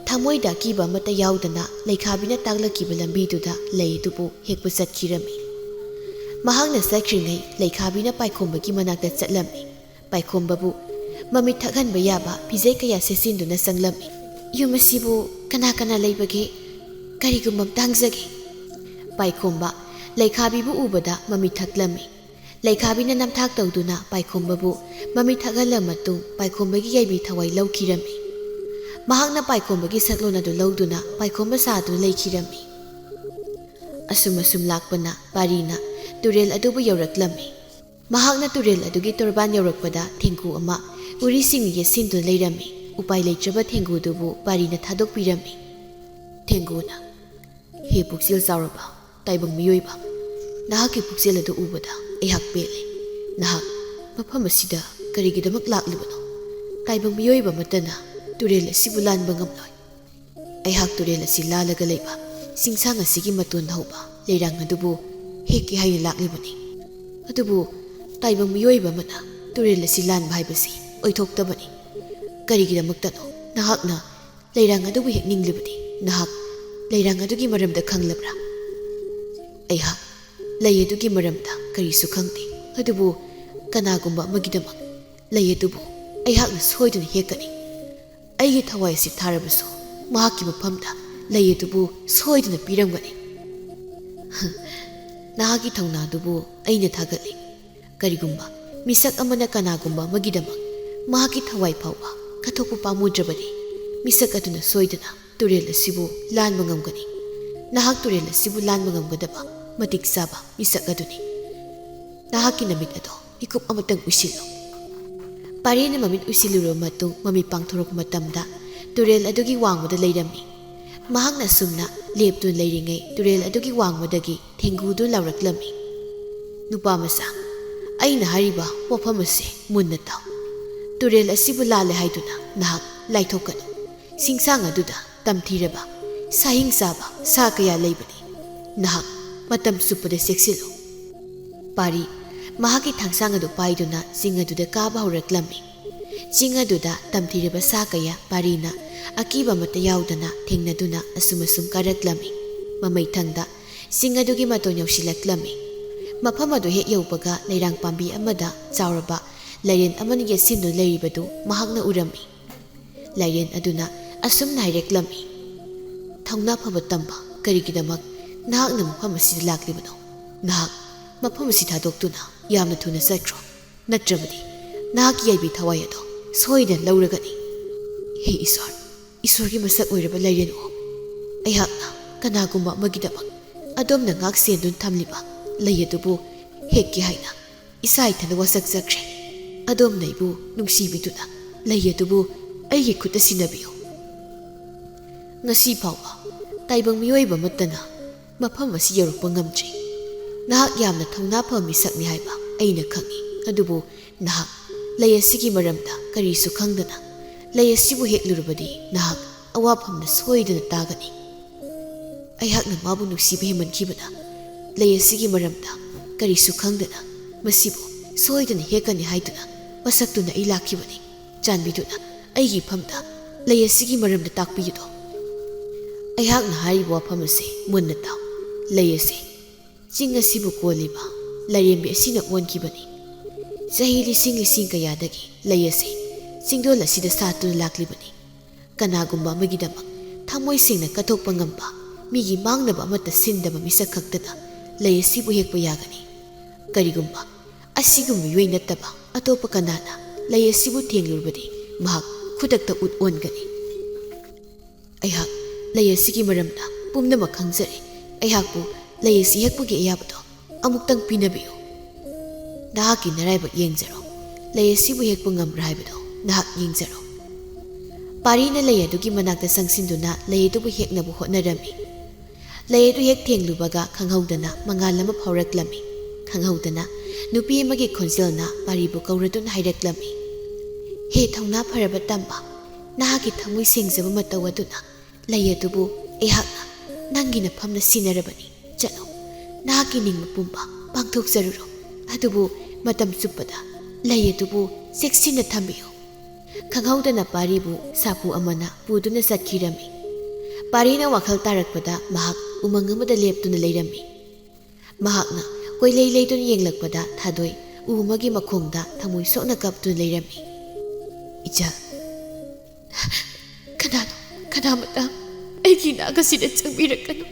ꯊꯃꯣꯏꯗ ꯑꯀꯤꯕ ꯑꯃꯠꯇ ꯌꯥꯎꯗꯅ ꯂꯩꯈꯥꯕꯤꯅ ꯇꯥꯛꯂꯛꯈꯤꯕ ꯂꯝꯕꯤꯗꯨꯗ ꯂꯩ ꯑꯗꯨꯕꯨ ꯍꯦꯛꯄ ꯆꯠꯈꯤꯔꯝꯃꯤ꯫ ꯃꯍꯥꯛꯅ ꯆꯠꯈ꯭ꯔꯤꯉꯩ ꯂꯩꯈꯥꯕꯤꯅ ꯄꯥꯏꯈꯣꯝꯕꯒꯤ ꯃꯅꯥꯛꯇ ꯆꯠꯂꯝꯃꯤ꯫ ꯄꯥꯏꯈꯣꯝꯕꯕꯨ ꯃꯃꯤꯠ ꯊꯛꯍꯟꯕ ꯌꯥꯕ ꯐꯤꯖꯦꯠ ꯀꯌꯥ ꯁꯦꯠꯆꯤꯟꯗꯨꯅ ꯆꯪꯂꯝꯃꯤ꯫ "ꯌꯨꯝ ꯑꯁꯤꯕꯨ ꯀꯅꯥ ꯀꯅꯥ ꯂꯩꯕꯒꯦ? ꯀꯔꯤꯒꯨꯝꯕ ꯑꯝꯇ ꯍꯪꯖꯒꯦ꯫" ꯄꯥꯏꯈꯣꯝꯕ ꯂꯩꯈꯥꯕꯤꯕꯨ ꯎꯕꯗ ꯃꯃꯤꯠ ꯊꯛꯂꯝꯃꯤ꯫ ꯂꯩꯈꯥꯕꯤꯅ ꯅꯝꯊꯥꯛ ꯇꯧꯗꯨꯅ ꯄꯥꯏꯈꯣꯝꯕꯕꯨ ꯃꯃꯤꯠ ꯊꯛꯍꯜꯂ ꯃꯇꯨꯡ ꯄꯥꯏꯈꯣꯝꯕꯒꯤ ꯌꯥꯏꯕꯤ ꯊꯋꯥꯏ ꯂꯧꯈꯤꯔꯝꯃꯤ꯫ ꯃꯍꯥꯛꯅ ꯄꯥꯏꯈꯣꯝꯕꯒꯤ ꯁꯛꯂꯣꯟ ꯑꯗꯨ ꯂꯧꯗꯨꯅ ꯄꯥꯏꯈꯣꯝꯕ ꯁꯥꯗꯨꯅ ꯂꯩꯈꯤꯔꯝꯃꯤ꯫ ꯑꯁꯨꯝ ꯑꯁꯨꯝ ꯂꯥꯛꯄꯅ ꯄꯥꯔꯤꯅ ꯇꯨꯔꯦꯜ ꯑꯗꯨꯕꯨ ꯌꯧꯔꯛꯂꯝꯃꯤ꯫ ꯃꯍꯥꯛꯅ ꯇꯨꯔꯦꯜ ꯑꯗꯨꯒꯤ ꯇꯣꯔꯕꯥꯟ ꯌꯧꯔꯛꯄꯗ ꯊꯦꯡꯒꯨ ꯑꯃ ꯎꯔꯤꯁꯤꯡꯅ ꯌꯦꯠꯁꯤꯟꯗꯨꯅ ꯂꯩꯔꯝꯃꯤ꯫ ꯎꯄꯥꯏ ꯂꯩꯇ꯭ꯔꯕ ꯊꯦꯡꯒꯨꯗꯨꯕꯨ ꯄꯥꯔꯤꯅ ꯊꯥꯗꯣꯛꯄꯤꯔꯝꯃꯤ꯫ ꯊꯦꯡꯒꯨꯅ, "ꯍꯦ ꯄꯨꯛꯆꯦꯜ ꯆꯥꯎꯔꯕ ꯇꯥꯏꯕꯪ ꯃꯤꯑꯣꯏꯕ, ꯅꯍꯥꯛꯀꯤ ꯄꯨꯛꯆꯦꯜ ꯑꯗꯨ ꯎꯕꯗ ꯑꯩꯍꯥꯛ ꯄꯦꯜꯂꯦ꯫ ꯅꯍꯥꯛ ꯃꯐꯝ ꯑꯁꯤꯗ ꯀꯔꯤꯒꯤꯗꯃꯛ ꯂꯥꯛꯂꯤꯕꯅꯣ? ꯇꯥꯏꯕꯪ ꯃꯤꯑꯣꯏꯕ ꯑꯃꯠꯇꯅ ꯇꯨꯔꯦꯜ ꯑꯁꯤꯕꯨ ꯂꯥꯟꯕ ꯉꯝꯂꯣꯏ꯫ ꯑꯩꯍꯥꯛ ꯇꯨꯔꯦꯜ ꯑꯁꯤ ꯂꯥꯜꯂꯒ ꯂꯩꯕ ꯆꯤꯡꯁꯥꯡ ꯑꯁꯤꯒꯤ ꯃꯇꯣꯟꯗ ꯍꯧꯕ ꯂꯩꯔꯥꯡ ꯑꯗꯨꯕꯨ ꯍꯦꯛꯀꯦ ꯍꯥꯏꯅ ꯂꯥꯛꯂꯤꯕꯅꯤ꯫ ꯑꯗꯨꯕꯨ ꯇꯥꯏꯕꯪ ꯃꯤꯑꯣꯏꯕ ꯑꯃꯅ ꯇꯨꯔꯦꯜ ꯑꯁꯤ ꯂꯥꯟꯕ ꯍꯥꯏꯕꯁꯤ ꯑꯣꯏꯊꯣꯛꯇꯕꯅꯤ꯫ ꯀꯔꯤꯒꯤꯗꯃꯛꯇꯅꯣ ꯅꯍꯥꯛꯅ ꯂꯩꯔꯥꯡ ꯑꯗꯨꯕꯨ ꯍꯦꯛꯅꯤꯡꯂꯤꯕꯗꯤ? ꯅꯍꯥꯛ ꯂꯩꯔꯥꯡ ꯑꯗꯨꯒꯤ ꯃꯔꯝꯗ ꯈꯪꯂꯕ꯭ꯔꯥ? ꯑꯩꯍꯥꯛ ꯂꯩ ꯑꯗꯨꯒꯤ ꯃꯔꯝꯗ ꯀꯔꯤꯁꯨ ꯈꯪꯗꯦ꯫ ꯑꯗꯨꯕꯨ ꯀꯅꯥꯒꯨꯝꯕ ꯑꯃꯒꯤꯗꯃꯛ ꯂꯩ ꯑꯗꯨꯕꯨ ꯑꯩꯍꯥꯛꯅ ꯁꯣꯏꯗꯅ ꯍꯦꯛꯀꯅꯤ꯫ ꯑꯩꯒꯤ ꯊꯋꯥꯏ ꯑꯁꯤ ꯊꯥꯔꯕꯁꯨ ꯃꯍꯥꯛꯀꯤ ꯃꯐꯝꯗ ꯂꯩ ꯑꯗꯨꯕꯨ ꯁꯣꯏꯗꯅ ꯄꯤꯔꯝꯒꯅꯤ꯫ ꯅꯍꯥꯛꯀꯤ ꯊꯧꯅꯥ ꯑꯗꯨꯕꯨ ꯑꯩꯅ ꯊꯥꯒꯠꯂꯤ꯫ ꯀꯔꯤꯒꯨꯝꯕ ꯃꯤꯁꯛ ꯑꯃꯅ ꯀꯅꯥꯒꯨꯝꯕ ꯑꯃꯒꯤꯗꯃꯛ ꯃꯍꯥꯛꯀꯤ ꯊꯋꯥꯏ ꯐꯥꯎꯕ ꯀꯠꯊꯣꯛꯄ ꯄꯥꯝꯃꯨꯗ꯭ꯔꯕꯗꯤ, ꯃꯤꯁꯛ ꯑꯗꯨꯅ ꯁꯣꯏꯗꯅ ꯇꯨꯔꯦꯜ ꯑꯁꯤꯕꯨ ꯂꯥꯟꯕ ꯉꯝꯒꯅꯤ꯫ ꯅꯍꯥꯛ ꯇꯨꯔꯦꯜ ꯑꯁꯤꯕꯨ ꯂꯥꯟꯕ ꯉꯝꯒꯗꯕ ꯃꯇꯤꯛ ꯆꯥꯕ ꯃꯤꯁꯛ ꯑꯗꯨꯅꯤ꯫ ꯅꯍꯥꯛꯀꯤ ꯅꯃꯤꯠ ꯑꯗꯣ ꯃꯤꯀꯨꯞ ꯑꯃꯇꯪ ꯎꯏꯁꯤꯜꯂꯨ꯫ ꯄꯥꯔꯤꯅ ꯃꯃꯤꯠ ꯎꯏꯁꯤꯜꯂꯨꯔꯕ ꯃꯇꯨꯡ ꯃꯃꯤꯠ ꯄꯥꯡꯊꯣꯔꯛꯄ ꯃꯇꯝꯗ ꯇꯨꯔꯦꯜ ꯑꯗꯨꯒꯤ ꯋꯥꯡꯃꯗ ꯂꯩꯔꯝꯃꯤ꯫ ꯃꯍꯥꯛꯅ ꯑꯁꯨꯝꯅ ꯂꯦꯞꯇꯨꯅ ꯂꯩꯔꯤꯉꯩ ꯇꯨꯔꯦꯜ ꯑꯗꯨꯒꯤ ꯋꯥꯡꯃꯗꯒꯤ ꯊꯦꯡꯒꯨꯗꯨ ꯂꯥꯎꯔꯛꯂꯝꯃꯤ, "ꯅꯨꯄꯥ ꯃꯆꯥ, ꯑꯩꯅ ꯍꯥꯏꯔꯤꯕ ꯋꯥꯐꯝ ꯑꯁꯤ ꯃꯨꯟꯅ ꯇꯥꯎ꯫ ꯇꯨꯔꯦꯜ ꯑꯁꯤꯕꯨ ꯂꯥꯜꯂꯦ ꯍꯥꯏꯗꯨꯅ ꯅꯍꯥꯛ ꯂꯥꯏꯊꯣꯛꯀꯅꯨ꯫ ꯆꯤꯡꯁꯥꯡ ꯑꯗꯨꯗ ꯇꯝꯊꯤꯔꯕ, ꯁꯥꯍꯤꯡ ꯆꯥꯕ ꯁꯥ ꯀꯌꯥ ꯂꯩꯕꯅꯤ꯫ ꯅꯍꯥꯛ ꯃꯇꯝ ꯆꯨꯞꯄꯗ ꯆꯦꯛꯁꯤꯜꯂꯨ꯫" ꯄꯥꯔꯤ ꯃꯍꯥꯛꯀꯤ ꯊꯥꯡꯁꯥꯡ ꯑꯗꯨ ꯄꯥꯏꯗꯨꯅ ꯆꯤꯡ ꯑꯗꯨꯗ ꯀꯥꯕ ꯍꯧꯔꯛꯂꯝꯃꯤ꯫ ꯆꯤꯡ ꯑꯗꯨꯗ ꯇꯝꯊꯤꯔꯕ ꯁꯥ ꯀꯌꯥ ꯄꯥꯔꯤꯅ ꯑꯀꯤꯕ ꯑꯃꯠꯇ ꯌꯥꯎꯗꯅ ꯊꯦꯡꯅꯗꯨꯅ ꯑꯁꯨꯝ ꯑꯁꯨꯝ ꯀꯥꯔꯛꯂꯝꯃꯤ꯫ ꯃꯃꯩꯊꯪꯗ ꯆꯤꯡ ꯑꯗꯨꯒꯤ ꯃꯇꯣꯟ ꯌꯧꯁꯤꯜꯂꯛꯂꯝꯃꯤ꯫ ꯃꯐꯝ ꯑꯗꯨ ꯍꯦꯛ ꯌꯧꯕꯒ ꯂꯩꯔꯥꯡ ꯄꯥꯝꯕꯤ ꯑꯃꯗ ꯆꯥꯎꯔꯕ ꯂꯥꯏꯔꯦꯟ ꯑꯃꯅ ꯌꯦꯠꯁꯤꯟꯗꯨꯅ ꯂꯩꯔꯤꯕꯗꯨ ꯃꯍꯥꯛꯅ ꯎꯔꯝꯃꯤ꯫ ꯂꯥꯏꯔꯦꯟ ꯑꯗꯨꯅ ꯑꯁꯨꯝꯅ ꯍꯥꯏꯔꯛꯂꯝꯃꯤ, "ꯊꯧꯅꯥ ꯐꯕ ꯇꯝꯕ, ꯀꯔꯤꯒꯤꯗꯃꯛ ꯅꯍꯥꯛꯅ ꯃꯐꯝ ꯑꯁꯤꯗ ꯂꯥꯛꯂꯤꯕꯅꯣ? ꯅꯍꯥꯛ ꯃꯐꯝ ꯑꯁꯤ ꯊꯥꯗꯣꯛꯇꯨꯅ ꯌꯥꯝꯅ ꯊꯨꯅ ꯆꯠꯈ꯭ꯔꯣ, ꯅꯠꯇ꯭ꯔꯕꯗꯤ ꯅꯍꯥꯛꯀꯤ ꯌꯥꯏꯕꯤ ꯊꯋꯥꯏ ꯑꯗꯣ ꯁꯣꯏꯗꯅ ꯂꯧꯔꯒꯅꯤ꯫" ꯍꯦ ꯏꯁꯣꯔ, ꯏꯁꯣꯔꯒꯤ ꯃꯁꯛ ꯑꯣꯏꯔꯕ ꯂꯥꯏꯔꯦꯟ ꯑꯣ, ꯑꯩꯍꯥꯛꯅ ꯀꯅꯥꯒꯨꯝꯕ ꯑꯃꯒꯤꯗꯃꯛ ꯑꯗꯣꯝꯅ ꯉꯥꯛ ꯁꯦꯟꯗꯨꯅ ꯊꯝꯂꯤꯕ ꯂꯩ ꯑꯗꯨꯕꯨ ꯍꯦꯛꯀꯦ ꯍꯥꯏꯅ ꯏꯁꯥ ꯏꯊꯟꯗ ꯋꯥꯁꯛꯆꯈ꯭ꯔꯦ꯫ ꯑꯗꯣꯝꯅ ꯑꯩꯕꯨ ꯅꯨꯡꯁꯤꯕꯤꯗꯨꯅ ꯂꯩ ꯑꯗꯨꯕꯨ ꯑꯩꯒꯤ ꯈꯨꯠꯇ ꯁꯤꯟꯅꯕꯤꯌꯨ꯫ ꯉꯁꯤ ꯐꯥꯎꯕ ꯇꯥꯏꯕꯪ ꯃꯤꯑꯣꯏꯕ ꯑꯃꯠꯇꯅ ꯃꯐꯝ ꯑꯁꯤ ꯌꯧꯔꯛꯄ ꯉꯝꯗ꯭ꯔꯤ꯫ ꯅꯍꯥꯛ ꯌꯥꯝꯅ ꯊꯧꯅꯥ ꯐꯕ ꯃꯤꯁꯛꯅꯤ ꯍꯥꯏꯕ ꯑꯩꯅ ꯈꯪꯏ, ꯑꯗꯨꯕꯨ ꯅꯍꯥꯛ ꯂꯩ ꯑꯁꯤꯒꯤ ꯃꯔꯝꯗ ꯀꯔꯤꯁꯨ ꯈꯪꯗꯅ ꯂꯩ ꯑꯁꯤꯕꯨ ꯍꯦꯛꯂꯨꯔꯕꯗꯤ ꯅꯍꯥꯛ ꯑꯋꯥꯐꯝꯗ ꯁꯣꯏꯗꯅ ꯇꯥꯒꯅꯤ꯫ ꯑꯩꯍꯥꯛꯅ ꯃꯥꯕꯨ ꯅꯨꯡꯁꯤꯕ ꯍꯦꯟꯃꯟꯈꯤꯕꯅ ꯂꯩ ꯑꯁꯤꯒꯤ ꯃꯔꯝꯗ ꯀꯔꯤꯁꯨ ꯈꯪꯗꯅ ꯃꯁꯤꯕꯨ ꯁꯣꯏꯗꯅ ꯍꯦꯛꯀꯅꯤ ꯍꯥꯏꯗꯨꯅ ꯃꯁꯛꯇꯨꯅ ꯑꯩ ꯂꯥꯛꯈꯤꯕꯅꯤ꯫ ꯆꯥꯟꯕꯤꯗꯨꯅ ꯑꯩꯒꯤ ꯏꯐꯝꯗ ꯂꯩ ꯑꯁꯤꯒꯤ ꯃꯔꯝꯗ ꯇꯥꯛꯄꯤꯌꯨꯗꯣ꯫ ꯑꯩꯍꯥꯛꯅ ꯍꯥꯏꯔꯤꯕ ꯋꯥꯐꯝ ꯑꯁꯤ ꯃꯨꯟꯅ ꯇꯥꯎ꯫ ꯂꯩ ꯑꯁꯤ ꯆꯤꯡ ꯑꯁꯤꯕꯨ ꯀꯣꯜꯂꯤꯕ ꯂꯥꯏꯔꯦꯝꯕꯤ ꯑꯁꯤꯅ ꯑꯣꯟꯈꯤꯕꯅꯤ꯫ ꯆꯍꯤ ꯂꯤꯁꯤꯡ ꯂꯤꯁꯤꯡ ꯀꯌꯥꯗꯒꯤ ꯂꯩ ꯑꯁꯤ ꯆꯤꯡꯗꯣꯜ ꯑꯁꯤꯗ ꯁꯥꯠꯇꯨꯅ ꯂꯥꯛꯂꯤꯕꯅꯤ꯫ ꯀꯅꯥꯒꯨꯝꯕ ꯑꯃꯒꯤꯗꯃꯛ ꯊꯃꯣꯏ ꯁꯦꯡꯅ ꯀꯠꯊꯣꯛꯄ ꯉꯝꯕ, ꯃꯤꯒꯤ ꯃꯥꯡꯅꯕ ꯑꯃꯠꯇ ꯁꯤꯟꯗꯕ ꯃꯤꯁꯛ ꯈꯛꯇꯅ ꯂꯩ ꯑꯁꯤꯕꯨ ꯍꯦꯛꯄ ꯌꯥꯒꯅꯤ꯫ ꯀꯔꯤꯒꯨꯝꯕ ꯑꯁꯤꯒꯨꯝꯕ ꯃꯤꯑꯣꯏ ꯅꯠꯇꯕ ꯑꯇꯣꯞꯄ ꯀꯅꯥꯅ ꯂꯩ ꯑꯁꯤꯕꯨ ꯊꯦꯡꯂꯨꯔꯕꯗꯤ ꯃꯍꯥꯛ ꯈꯨꯗꯛꯇ ꯎꯠ ꯑꯣꯟꯒꯅꯤ꯫ ꯑꯩꯍꯥꯛ ꯂꯩ ꯑꯁꯤꯒꯤ ꯃꯔꯝꯗ ꯄꯨꯝꯅꯃꯛ ꯈꯪꯖꯔꯦ꯫ ꯑꯩꯍꯥꯛꯄꯨ ꯂꯩ ꯑꯁꯤ ꯍꯦꯛꯄꯒꯤ ꯑꯌꯥꯕꯗꯣ ꯑꯃꯨꯛꯇꯪ ꯄꯤꯅꯕꯤꯌꯨ꯫ ꯅꯍꯥꯛꯀꯤ ꯅꯔꯥꯏꯕꯛ ꯌꯦꯡꯖꯔꯣ꯫ ꯂꯩ ꯑꯁꯤꯕꯨ ꯍꯦꯛꯄ ꯉꯝꯕ꯭ꯔꯥ ꯍꯥꯏꯕꯗꯣ ꯅꯍꯥꯛ ꯌꯦꯡꯖꯔꯣ꯫ ꯄꯥꯔꯤꯅ ꯂꯩ ꯑꯗꯨꯒꯤ ꯃꯅꯥꯛꯇ ꯆꯪꯁꯤꯟꯗꯨꯅ ꯂꯩ ꯑꯗꯨꯕꯨ ꯍꯦꯛꯅꯕ ꯍꯣꯠꯅꯔꯝꯃꯤ꯫ ꯂꯩ ꯑꯗꯨ ꯍꯦꯛ ꯊꯦꯡꯂꯨꯕꯒ ꯈꯪꯍꯧꯗꯅ ꯃꯉꯥꯜ ꯑꯃ ꯐꯥꯎꯔꯛꯂꯝꯃꯤ꯫ ꯈꯪꯍꯧꯗꯅ ꯅꯨꯄꯤ ꯑꯃꯒꯤ ꯈꯣꯟꯖꯦꯜꯅ ꯄꯥꯔꯤꯕꯨ ꯀꯧꯔꯗꯨꯅ ꯍꯥꯏꯔꯛꯂꯝꯃꯤ, "ꯍꯦ ꯊꯧꯅꯥ ꯐꯔꯕ ꯇꯝꯕ, ꯅꯍꯥꯛꯀꯤ ꯊꯃꯣꯏ ꯁꯦꯡꯖꯕ ꯃꯇꯧ ꯑꯗꯨꯅ ꯂꯩ ꯑꯗꯨꯕꯨ ꯑꯩꯍꯥꯛꯅ ꯅꯪꯒꯤ ꯅꯐꯝꯅ ꯁꯤꯟꯅꯔꯕꯅꯤ꯫ ꯆꯠꯂꯣ, ꯅꯍꯥꯛꯀꯤ ꯅꯤꯡꯕ ꯄꯨꯝꯕ ꯄꯥꯡꯊꯣꯛꯆꯔꯨꯔꯣ꯫ ꯑꯗꯨꯕꯨ ꯃꯇꯝ ꯆꯨꯞꯄꯗ ꯂꯩ ꯑꯗꯨꯕꯨ ꯆꯦꯛꯁꯤꯟꯅ ꯊꯝꯕꯤꯌꯨ꯫" ꯈꯪꯍꯧꯗꯅ ꯄꯥꯔꯤꯕꯨ ꯁꯥꯄꯨ ꯑꯃꯅ ꯄꯨꯗꯨꯅ ꯆꯠꯈꯤꯔꯝꯃꯤ꯫ ꯄꯥꯔꯤꯅ ꯋꯥꯈꯜ ꯇꯥꯔꯛꯄꯗ ꯃꯍꯥꯛ ꯎꯃꯪ ꯑꯃꯗ ꯂꯦꯞꯇꯨꯅ ꯂꯩꯔꯝꯃꯤ꯫ ꯃꯍꯥꯛꯅ ꯀꯣꯏꯂꯩ ꯂꯩꯗꯨꯅ ꯌꯦꯡꯂꯛꯄꯗ ꯊꯥꯗꯣꯏ ꯎ ꯑꯃꯒꯤ ꯃꯈꯣꯡꯗ ꯊꯃꯣꯏ ꯁꯣꯛꯅ ꯀꯞꯇꯨꯅ ꯂꯩꯔꯝꯃꯤ꯫ "ꯏꯆꯜ, ꯀꯅꯥꯅꯣ, ꯀꯅꯥꯃꯠꯇ ꯑꯩꯒꯤ ꯅꯥꯛ ꯑꯁꯤꯗ ꯆꯪꯕꯤꯔꯛꯀꯅꯨ꯫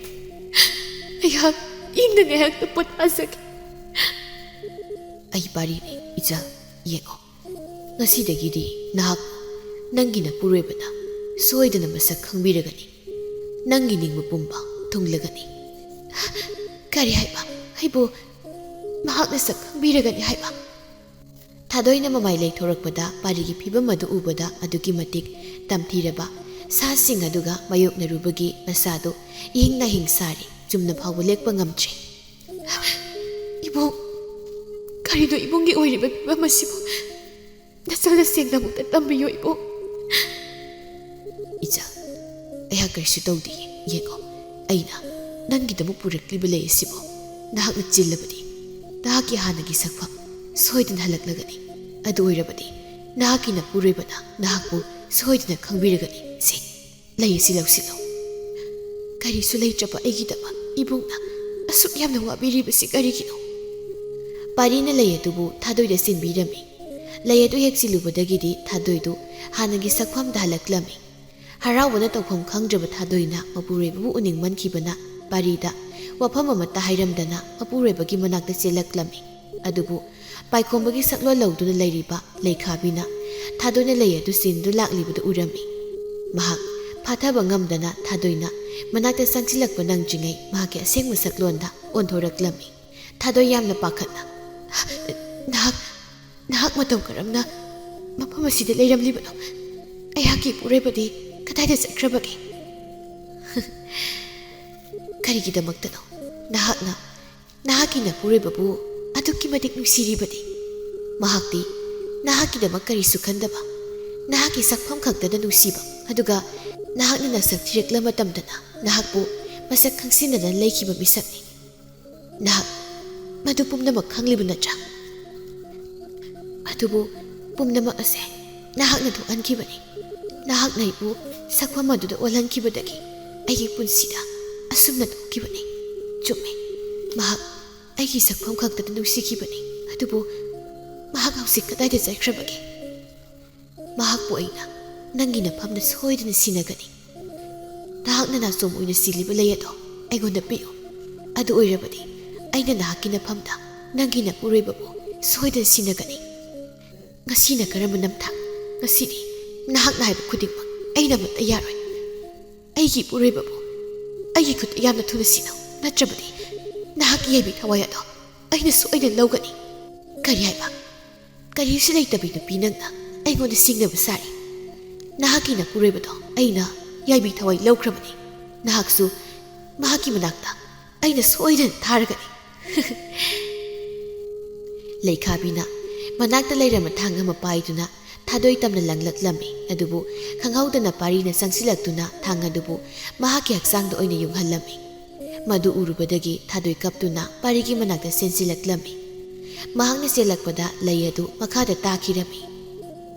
ꯑꯩꯍꯥꯛ ꯏꯪꯅ ꯉꯥꯏꯍꯥꯛꯇ ꯄꯣꯊꯥꯖꯒꯦ꯫" "ꯑꯩ ꯄꯥꯔꯤꯅꯤ, ꯏꯆꯜ, ꯌꯦꯡꯉꯣ꯫ ꯉꯁꯤꯗꯒꯤꯗꯤ ꯅꯍꯥꯛ ꯅꯪꯒꯤ ꯅꯄꯨꯔꯣꯏꯕꯅ ꯁꯣꯏꯗꯅ ꯃꯁꯛ ꯈꯪꯕꯤꯔꯒꯅꯤ꯫ ꯅꯪꯒꯤ ꯅꯤꯡꯕ ꯄꯨꯝꯕ ꯊꯨꯡꯂꯒꯅꯤ꯫" "ꯀꯔꯤ ꯍꯥꯏꯕ? ꯑꯩꯕꯨ ꯃꯍꯥꯛꯅ ꯁꯛ ꯈꯪꯕꯤꯔꯒꯅꯤ ꯍꯥꯏꯕ?" ꯊꯥꯗꯣꯏꯅ ꯃꯃꯥꯏ ꯂꯩꯊꯣꯔꯛꯄꯗ ꯄꯥꯔꯤꯒꯤ ꯐꯤꯕꯝ ꯑꯗꯨ ꯎꯕꯗ ꯑꯗꯨꯛꯀꯤ ꯃꯇꯤꯛ ꯇꯝꯊꯤꯔꯕ ꯁꯥꯁꯤꯡ ꯑꯗꯨꯒ ꯃꯥꯌꯣꯛꯅꯔꯨꯕꯒꯤ ꯃꯁꯥꯗꯨ ꯏꯍꯤꯡ ꯅꯥꯍꯤꯡ ꯁꯥꯔꯤ꯫ ꯆꯨꯝꯅ ꯐꯥꯎꯕ ꯂꯦꯞꯄ ꯉꯝꯗ꯭ꯔꯦ꯫ "ꯏꯕꯨꯡ, ꯀꯔꯤꯅꯣ ꯏꯕꯨꯡꯒꯤ ꯑꯣꯏꯔꯤꯕ ꯐꯤꯕꯝ ꯑꯁꯤꯕꯨ? ꯅꯆꯜ ꯁꯦꯡꯅ ꯑꯃꯨꯛꯇ ꯇꯝꯕꯤꯌꯨ ꯏꯕꯨꯡ꯫" ꯀꯔꯤꯁꯨ ꯇꯧꯗꯦ꯫ ꯌꯦꯡꯉꯣ, ꯑꯩꯅ ꯅꯪꯒꯤꯗꯃꯛ ꯄꯨꯔꯛꯂꯤꯕ ꯂꯩ ꯑꯁꯤꯕꯨ ꯅꯍꯥꯛꯅ ꯆꯤꯜꯂꯕꯗꯤ ꯅꯍꯥꯛꯀꯤ ꯍꯥꯟꯅꯒꯤ ꯁꯛꯐꯝ ꯁꯣꯏꯗꯅ ꯍꯜꯂꯛꯂꯒꯅꯤ꯫ ꯑꯗꯨ ꯑꯣꯏꯔꯕꯗꯤ ꯅꯍꯥꯛꯀꯤ ꯅꯄꯨꯔꯣꯏꯕꯅ ꯅꯍꯥꯛꯄꯨ ꯁꯣꯏꯗꯅ ꯈꯪꯕꯤꯔꯒꯅꯤ꯫ ꯁꯦ, ꯂꯩ ꯑꯁꯤ ꯂꯧꯁꯤꯜꯂꯨ꯫ ꯀꯔꯤꯁꯨ ꯂꯩꯇ꯭ꯔꯕ ꯑꯩꯒꯤꯗꯃꯛ ꯏꯕꯨꯡꯅ ꯑꯁꯨꯛ ꯌꯥꯝꯅ ꯋꯥꯕꯤꯔꯤꯕꯁꯤ ꯀꯔꯤꯒꯤꯅꯣ? ꯄꯥꯔꯤꯅ ꯂꯩ ꯑꯗꯨꯕꯨ ꯊꯥꯗꯣꯏꯗ ꯁꯤꯟꯕꯤꯔꯝꯃꯤ꯫ ꯂꯩ ꯑꯗꯨ ꯍꯦꯛ ꯆꯤꯜꯂꯨꯕꯗꯒꯤꯗꯤ ꯊꯥꯗꯣꯏꯗꯨ ꯍꯥꯟꯅꯒꯤ ꯁꯛꯐꯝꯗ ꯍꯜꯂꯛꯂꯝꯃꯤ꯫ ꯍꯔꯥꯎꯕꯅ ꯇꯧꯐꯝ ꯈꯪꯗ꯭ꯔꯕ ꯊꯥꯗꯣꯏꯅ ꯃꯄꯨꯔꯣꯏꯕꯕꯨ ꯎꯅꯤꯡꯃꯟꯈꯤꯕꯅ ꯄꯥꯔꯤꯗ ꯋꯥꯐꯝ ꯑꯃꯠꯇ ꯍꯥꯏꯔꯝꯗꯅ ꯃꯄꯨꯔꯣꯏꯕꯒꯤ ꯃꯅꯥꯛꯇ ꯆꯦꯜꯂꯛꯂꯝꯃꯤ꯫ ꯑꯗꯨꯕꯨ ꯄꯥꯏꯈꯣꯝꯕꯒꯤ ꯁꯛꯂꯣꯟ ꯂꯧꯗꯨꯅ ꯂꯩꯔꯤꯕ ꯂꯩꯈꯥꯕꯤꯅ ꯊꯥꯗꯣꯏꯅ ꯂꯩ ꯑꯗꯨ ꯆꯤꯟꯗꯨ ꯂꯥꯛꯂꯤꯕꯗꯨ ꯎꯔꯝꯃꯤ꯫ ꯃꯍꯥꯛ ꯐꯥꯊꯕ ꯉꯝꯗꯅ ꯊꯥꯗꯣꯏꯅ ꯃꯅꯥꯛꯇ ꯆꯪꯁꯤꯜꯂꯛꯄ ꯅꯪꯗ꯭ꯔꯤꯉꯩ ꯃꯍꯥꯛꯀꯤ ꯑꯁꯦꯡꯕ ꯁꯛꯂꯣꯟꯗ ꯑꯣꯟꯊꯣꯔꯛꯂꯝꯃꯤ꯫ ꯊꯥꯗꯣꯏ ꯌꯥꯝꯅ ꯄꯥꯈꯠꯅ, "ꯅꯍꯥꯛ, ꯅꯍꯥꯛ ꯃꯇꯧ ꯀꯔꯝꯅ ꯃꯐꯝ ꯑꯁꯤꯗ ꯂꯩꯔꯝꯂꯤꯕꯅꯣ? ꯑꯩꯍꯥꯛꯀꯤ ꯏꯄꯨꯔꯣꯏꯕꯗꯤ ꯀꯗꯥꯏꯗ ꯆꯠꯈ꯭ꯔꯕꯒꯦ?" "ꯀꯔꯤꯒꯤꯗꯃꯛꯇꯅꯣ ꯅꯍꯥꯛꯅ ꯅꯍꯥꯛꯀꯤ ꯅꯄꯨꯔꯣꯏꯕꯕꯨ ꯑꯗꯨꯛꯀꯤ ꯃꯇꯤꯛ ꯅꯨꯡꯁꯤꯔꯤꯕꯗꯤ? ꯃꯍꯥꯛꯇꯤ ꯅꯍꯥꯛꯀꯤꯗꯃꯛ ꯀꯔꯤꯁꯨ ꯈꯟꯗꯕ, ꯅꯍꯥꯛꯀꯤ ꯁꯛꯐꯝ ꯈꯛꯇꯗ ꯅꯨꯡꯁꯤꯕ, ꯑꯗꯨꯒ ꯅꯍꯥꯛꯅ ꯅꯁꯛ ꯊꯤꯔꯛꯂ ꯃꯇꯝꯗꯅ ꯅꯍꯥꯛꯄꯨ ꯃꯁꯛ ꯈꯪꯁꯤꯟꯅꯗꯅ ꯂꯩꯈꯤꯕ ꯃꯤꯁꯛꯅꯤ꯫ ꯅꯍꯥꯛ ꯃꯗꯨ ꯄꯨꯝꯅꯃꯛ ꯈꯪꯂꯤꯕ ꯅꯠꯇ꯭ꯔꯥ? ꯑꯗꯨꯕꯨ ꯄꯨꯝꯅꯃꯛ ꯑꯁꯦ ꯅꯍꯥꯛꯅ ꯊꯣꯛꯍꯟꯈꯤꯕꯅꯤ꯫ ꯅꯍꯥꯛꯅ ꯑꯩꯕꯨ ꯁꯛꯐꯝ ꯑꯗꯨꯗ ꯑꯣꯜꯍꯟꯈꯤꯕꯗꯒꯤ ꯑꯩꯒꯤ ꯄꯨꯟꯁꯤꯗ ꯑꯁꯨꯝꯅ ꯊꯣꯛꯈꯤꯕꯅꯤ꯫ ꯆꯨꯝꯃꯤ, ꯃꯍꯥꯛ ꯑꯩꯒꯤ ꯁꯛꯐꯝ ꯈꯛꯇꯗ ꯅꯨꯡꯁꯤꯈꯤꯕꯅꯤ꯫ ꯑꯗꯨꯕꯨ ꯃꯍꯥꯛ ꯍꯧꯖꯤꯛ ꯀꯗꯥꯏꯗ ꯆꯠꯈ꯭ꯔꯕꯒꯦ?" "ꯃꯍꯥꯛꯄꯨ ꯑꯩꯅ ꯅꯪꯒꯤ ꯅꯐꯝꯗ ꯁꯣꯏꯗꯅ ꯁꯤꯟꯅꯒꯅꯤ꯫ ꯅꯍꯥꯛꯅ ꯅꯥꯆꯣꯝ ꯑꯣꯏꯅ ꯁꯤꯜꯂꯤꯕ ꯂꯩ ꯑꯗꯣ ꯑꯩꯉꯣꯟꯗ ꯄꯤꯌꯨ꯫ ꯑꯗꯨ ꯑꯣꯏꯔꯕꯗꯤ ꯑꯩꯅ ꯅꯍꯥꯛꯀꯤ ꯅꯐꯝꯗ ꯅꯪꯒꯤ ꯅꯄꯨꯔꯣꯏꯕꯕꯨ ꯁꯣꯏꯗꯅ ꯁꯤꯟꯅꯒꯅꯤ꯫ ꯉꯁꯤꯅ ꯀꯔꯝꯕ ꯅꯝꯊꯥꯛ? ꯉꯁꯤꯗꯤ ꯅꯍꯥꯛꯅ ꯍꯥꯏꯕ ꯈꯨꯗꯤꯡꯃꯛ ꯑꯩꯅ ꯑꯃꯠꯇ ꯌꯥꯔꯣꯏ꯫ ꯑꯩꯒꯤ ꯏꯄꯨꯔꯣꯏꯕꯕꯨ ꯑꯩꯒꯤ ꯈꯨꯠꯇ ꯌꯥꯝꯅ ꯊꯨꯅ ꯁꯤꯟꯅꯧ, ꯅꯠꯇ꯭ꯔꯕꯗꯤ ꯅꯍꯥꯛꯀꯤ ꯌꯥꯏꯕꯤ ꯊꯋꯥꯏ ꯑꯗꯣ ꯑꯩꯅ ꯁꯣꯏꯗꯅ ꯂꯧꯒꯅꯤ꯫" "ꯀꯔꯤ ꯍꯥꯏꯕ? ꯀꯔꯤꯁꯨ ꯂꯩꯇꯕꯤ ꯅꯨꯄꯤ ꯅꯪꯅ ꯑꯩꯉꯣꯟꯗ ꯁꯤꯡꯅꯕ ꯁꯥꯔꯤ꯫ ꯅꯍꯥꯛꯀꯤ ꯅꯄꯨꯔꯣꯏꯕꯗꯣ ꯑꯩꯅ ꯌꯥꯏꯕꯤ ꯊꯋꯥꯏ ꯂꯧꯈ꯭ꯔꯕꯅꯤ꯫ ꯅꯍꯥꯛꯁꯨ ꯃꯍꯥꯛꯀꯤ ꯃꯅꯥꯛꯇ ꯑꯩꯅ ꯁꯣꯏꯗꯅ ꯊꯥꯔꯒꯅꯤ꯫" ꯂꯩꯈꯥꯕꯤꯅ ꯃꯅꯥꯛꯇ ꯂꯩꯔꯝꯕ ꯊꯥꯡ ꯑꯃ ꯄꯥꯏꯗꯨꯅ ꯊꯥꯗꯣꯏ ꯇꯝꯅ ꯂꯪꯂꯛꯂꯝꯃꯤ꯫ ꯑꯗꯨꯕꯨ ꯈꯪꯍꯧꯗꯅ ꯄꯥꯔꯤꯅ ꯆꯪꯁꯤꯜꯂꯛꯇꯨꯅ ꯊꯥꯡ ꯑꯗꯨꯕꯨ ꯃꯍꯥꯛꯀꯤ ꯍꯛꯆꯥꯡꯗ ꯑꯣꯏꯅ ꯌꯨꯡꯍꯜꯂꯝꯃꯤ꯫ ꯃꯗꯨ ꯎꯔꯨꯕꯗꯒꯤ ꯊꯥꯗꯣꯏ ꯀꯞꯇꯨꯅ ꯄꯥꯔꯤꯒꯤ ꯃꯅꯥꯛꯇ ꯆꯦꯟꯁꯤꯜꯂꯛꯂꯝꯃꯤ꯫ ꯃꯍꯥꯛꯅ ꯆꯦꯜꯂꯛꯄꯗ ꯂꯩ ꯑꯗꯨ ꯃꯈꯥꯗ ꯇꯥꯈꯤꯔꯝꯃꯤ꯫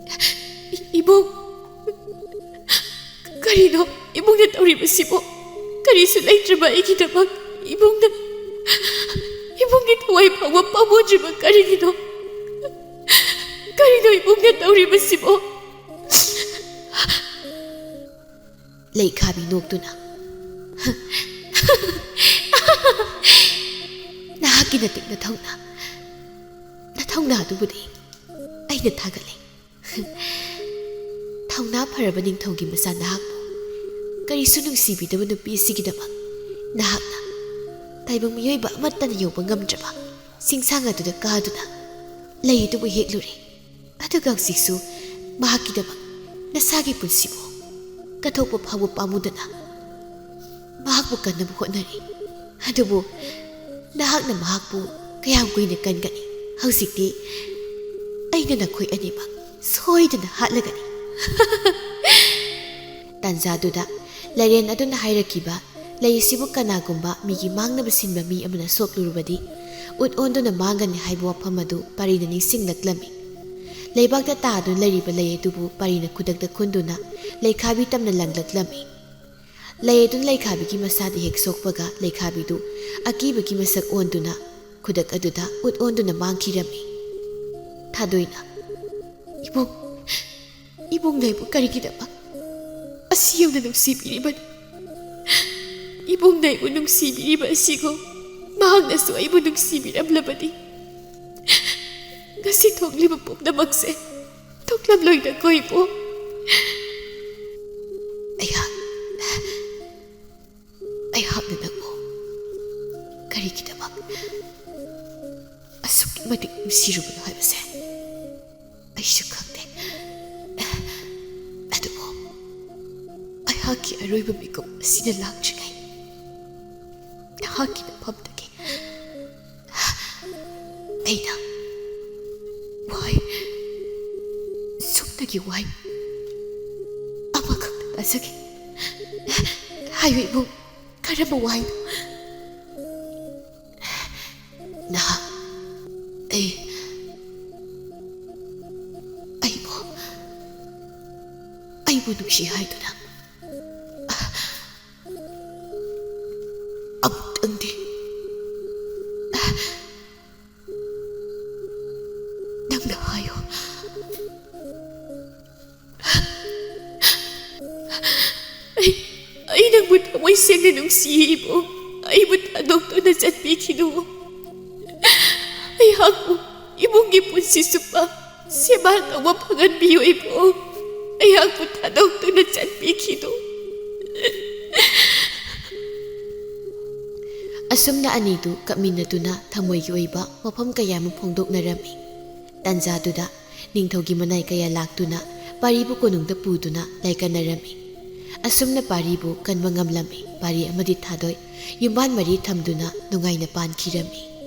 "ꯏ-, ꯏꯕꯨꯡ! ꯀꯔꯤꯅꯣ ꯏꯕꯨꯡꯅ ꯇꯧꯔꯤꯕꯁꯤꯕꯨ? ꯀꯔꯤꯁꯨ ꯂꯩꯇ꯭ꯔꯕ ꯑꯩꯒꯤꯗꯃꯛ ꯏꯕꯨꯡꯅ, ꯏꯕꯨꯡꯒꯤ ꯊꯋꯥꯏ ꯐꯥꯎꯕ ꯄꯥꯝꯃꯨꯗ꯭ꯔꯤꯕ ꯀꯔꯤꯒꯤꯅꯣ? ꯀꯔꯤꯅꯣ ꯏꯕꯨꯡꯅ ꯇꯧꯔꯤꯕꯁꯤꯕꯨ?" ꯂꯩꯈꯥꯕꯤ ꯅꯣꯛꯇꯨꯅ, "ꯅꯍꯥꯛꯀꯤ ꯅꯇꯤꯛ ꯅꯊꯧꯅꯥ, ꯅꯊꯧꯅꯥ ꯑꯗꯨꯕꯨꯗꯤ ꯑꯩꯅ ꯊꯥꯒꯠꯂꯤ꯫ ꯊꯧꯅꯥ ꯐꯔꯕ ꯅꯤꯡꯊꯧꯒꯤ ꯃꯆꯥ ꯅꯍꯥꯛꯄꯨ ꯀꯔꯤꯁꯨ ꯅꯨꯡꯁꯤꯕꯤꯗꯕ ꯅꯨꯄꯤ ꯑꯁꯤꯒꯤꯗꯃꯛ ꯅꯍꯥꯛꯅ ꯇꯥꯏꯕꯪ ꯃꯤꯑꯣꯏꯕ ꯑꯃꯠꯇꯅ ꯌꯧꯕ ꯉꯝꯗ꯭ꯔꯕ ꯆꯤꯡꯁꯥꯡ ꯑꯗꯨꯗ ꯀꯥꯗꯨꯅ ꯂꯩ ꯑꯗꯨꯕꯨ ꯍꯦꯛꯂꯨꯔꯦ꯫ ꯑꯗꯨꯒ ꯍꯧꯖꯤꯛꯁꯨ ꯃꯍꯥꯛꯀꯤꯗꯃꯛ ꯅꯁꯥꯒꯤ ꯄꯨꯟꯁꯤꯕꯨ ꯀꯠꯊꯣꯛꯄ ꯐꯥꯎꯕ ꯄꯥꯝꯃꯨꯗꯅ ꯃꯍꯥꯛꯄꯨ ꯀꯟꯅꯕ ꯍꯣꯠꯅꯔꯤ꯫ ꯑꯗꯨꯕꯨ ꯅꯍꯥꯛꯅ ꯃꯍꯥꯛꯄꯨ ꯀꯌꯥꯝ ꯀꯨꯏꯅ ꯀꯟꯒꯅꯤ? ꯍꯧꯖꯤꯛꯇꯤ ꯑꯩꯅ ꯅꯈꯣꯏ ꯑꯅꯤꯃꯛ ꯁꯣꯏꯗꯅ ꯍꯥꯠꯂꯒꯅꯤ꯫" ꯇꯥꯟꯖꯥꯗꯨꯗ ꯂꯥꯏꯔꯦꯟ ꯑꯗꯨꯅ ꯍꯥꯏꯔꯛꯈꯤꯕ ꯂꯩ ꯑꯁꯤꯕꯨ ꯀꯅꯥꯒꯨꯝꯕ ꯃꯤꯒꯤ ꯃꯥꯡꯅꯕ ꯁꯤꯟꯕ ꯃꯤ ꯑꯃꯅ ꯁꯣꯛꯂꯨꯔꯕꯗꯤ ꯎꯠ ꯑꯣꯟꯗꯨꯅ ꯃꯥꯡꯒꯅꯤ ꯍꯥꯏꯕ ꯋꯥꯐꯝ ꯑꯗꯨ ꯄꯥꯔꯤꯅ ꯅꯤꯡꯁꯤꯡꯂꯛꯂꯝꯃꯤ꯫ ꯂꯩꯕꯥꯛꯇ ꯇꯥꯗꯨꯅ ꯂꯩꯔꯤꯕ ꯂꯩ ꯑꯗꯨꯕꯨ ꯄꯥꯔꯤꯅ ꯈꯨꯗꯛꯇ ꯈꯨꯟꯗꯨꯅ ꯂꯩꯈꯥꯕꯤ ꯇꯝꯅ ꯂꯪꯂꯛꯂꯝꯃꯤ꯫ ꯂꯩ ꯑꯗꯨꯅ ꯂꯩꯈꯥꯕꯤꯒꯤ ꯃꯁꯥꯗ ꯍꯦꯛ ꯁꯣꯛꯄꯒ ꯂꯩꯈꯥꯕꯤꯗꯨ ꯑꯀꯤꯕꯒꯤ ꯃꯁꯛ ꯑꯣꯟꯗꯨꯅ ꯈꯨꯗꯛ ꯑꯗꯨꯗ ꯎꯠ ꯑꯣꯟꯗꯨꯅ ꯃꯥꯡꯈꯤꯔꯝꯃꯤ꯫ ꯊꯥꯗꯣꯏꯅ, "ꯏꯕꯨꯡ, ꯏꯕꯨꯡꯅ ꯑꯩꯕꯨ ꯀꯔꯤꯒꯤꯗꯃꯛ ꯑꯁꯤ ꯌꯧꯅ ꯅꯨꯡꯁꯤꯕꯤꯔꯤꯕꯅꯣ? ꯏꯕꯨꯡꯅ ꯑꯩꯕꯨ ꯅꯨꯡꯁꯤꯕꯤꯔꯤꯕ ꯑꯁꯤꯒꯨꯝ ꯃꯍꯥꯛꯅꯁꯨ ꯑꯩꯕꯨ ꯅꯨꯡꯁꯤꯕꯤꯔꯝꯂꯕꯗꯤ ꯉꯁꯤ ꯊꯣꯛꯂꯤꯕ ꯄꯨꯝꯅꯃꯛꯁꯦ ꯊꯣꯛꯂꯝꯂꯣꯏꯗꯀꯣ ꯏꯕꯨꯡ꯫" ꯑꯩꯍꯥꯛ, ꯑꯩꯍꯥꯛꯅ ꯅꯪꯕꯨ ꯀꯔꯤꯒꯤꯗꯃꯛ ꯑꯁꯨꯛꯀꯤ ꯃꯇꯤꯛ ꯅꯨꯡꯁꯤꯔꯨꯕꯅꯣ ꯍꯥꯏꯕꯁꯦ ꯑꯩꯁꯨ ꯈꯪꯗꯦ꯫ ꯑꯗꯨꯕꯨ ꯑꯩꯍꯥꯛꯀꯤ ꯑꯔꯣꯏꯕ ꯃꯤꯀꯨꯞ ꯑꯁꯤꯅ ꯂꯥꯛꯇ꯭ꯔꯤꯉꯩ ꯅꯍꯥꯛꯀꯤ ꯅꯐꯝꯗꯒꯤ ꯑꯩꯅ ꯋꯥꯍꯩ ꯁꯨꯝ ꯅꯪꯒꯤ ꯋꯥꯍꯩ ꯑꯃꯈꯛꯇ ꯇꯥꯖꯒꯦ꯫ ꯍꯥꯏꯌꯨ ꯏꯕꯨꯡ, ꯀꯔꯝꯕ ꯋꯥꯍꯩꯅꯣ? ꯅꯍꯥꯛ ꯑꯩ, ꯑꯩꯕꯨ, ꯑꯩꯕꯨ ꯅꯨꯡꯁꯤ ꯍꯥꯏꯗꯨꯅ ꯑꯃꯨꯛꯇꯪꯗꯤ ꯅꯪꯅ ꯍꯥꯏꯌꯨ꯫ ꯑꯩ, ꯑꯩ ꯅꯪꯕꯨ ꯊꯃꯣꯏ ꯁꯦꯡꯅ ꯅꯨꯡꯁꯤꯌꯦ ꯏꯕꯨꯡ꯫ ꯑꯩꯕꯨ ꯊꯥꯗꯣꯛꯇꯨꯅ ꯆꯠꯄꯤꯈꯤꯅꯨ꯫ ꯑꯩꯍꯥꯛꯄꯨ ꯏꯃꯨꯡꯒꯤ ꯄꯨꯟꯁꯤ ꯆꯨꯞꯄ ꯁꯦꯕꯥ ꯇꯧꯕ ꯐꯪꯍꯟꯕꯤꯌꯨ ꯏꯕꯨꯡ꯫ ꯑꯩꯍꯥꯛꯄꯨ ꯊꯥꯗꯣꯛꯇꯨꯅ ꯆꯠꯄꯤꯈꯤꯅꯨ꯫ ꯑꯁꯨꯝꯅ ꯑꯅꯤꯗꯨ ꯀꯞꯃꯤꯟꯅꯗꯨꯅ ꯊꯃꯣꯏꯒꯤ ꯑꯣꯏꯕ ꯋꯥꯐꯝ ꯀꯌꯥ ꯑꯃ ꯐꯣꯡꯗꯣꯛꯅꯔꯝꯃꯤ꯫ ꯇꯥꯟꯖꯥꯗꯨꯗ ꯅꯤꯡꯊꯧꯒꯤ ꯃꯅꯥꯏ ꯀꯌꯥ ꯂꯥꯛꯇꯨꯅ ꯄꯥꯔꯤꯕꯨ ꯀꯣꯅꯨꯡꯗ ꯄꯨꯗꯨꯅ ꯂꯥꯏꯀꯠꯅꯔꯝꯃꯤ꯫ ꯑꯁꯨꯝꯅ ꯄꯥꯔꯤꯕꯨ ꯀꯟꯕ ꯉꯝꯂꯝꯃꯤ꯫ ꯄꯥꯔꯤ ꯑꯃꯗꯤ ꯊꯥꯗꯣꯏ ꯌꯨꯝꯕꯥꯟ ꯃꯔꯤ ꯊꯝꯗꯨꯅ ꯅꯨꯡꯉꯥꯏꯅ ꯄꯥꯟꯈꯤꯔꯝꯃꯤ꯫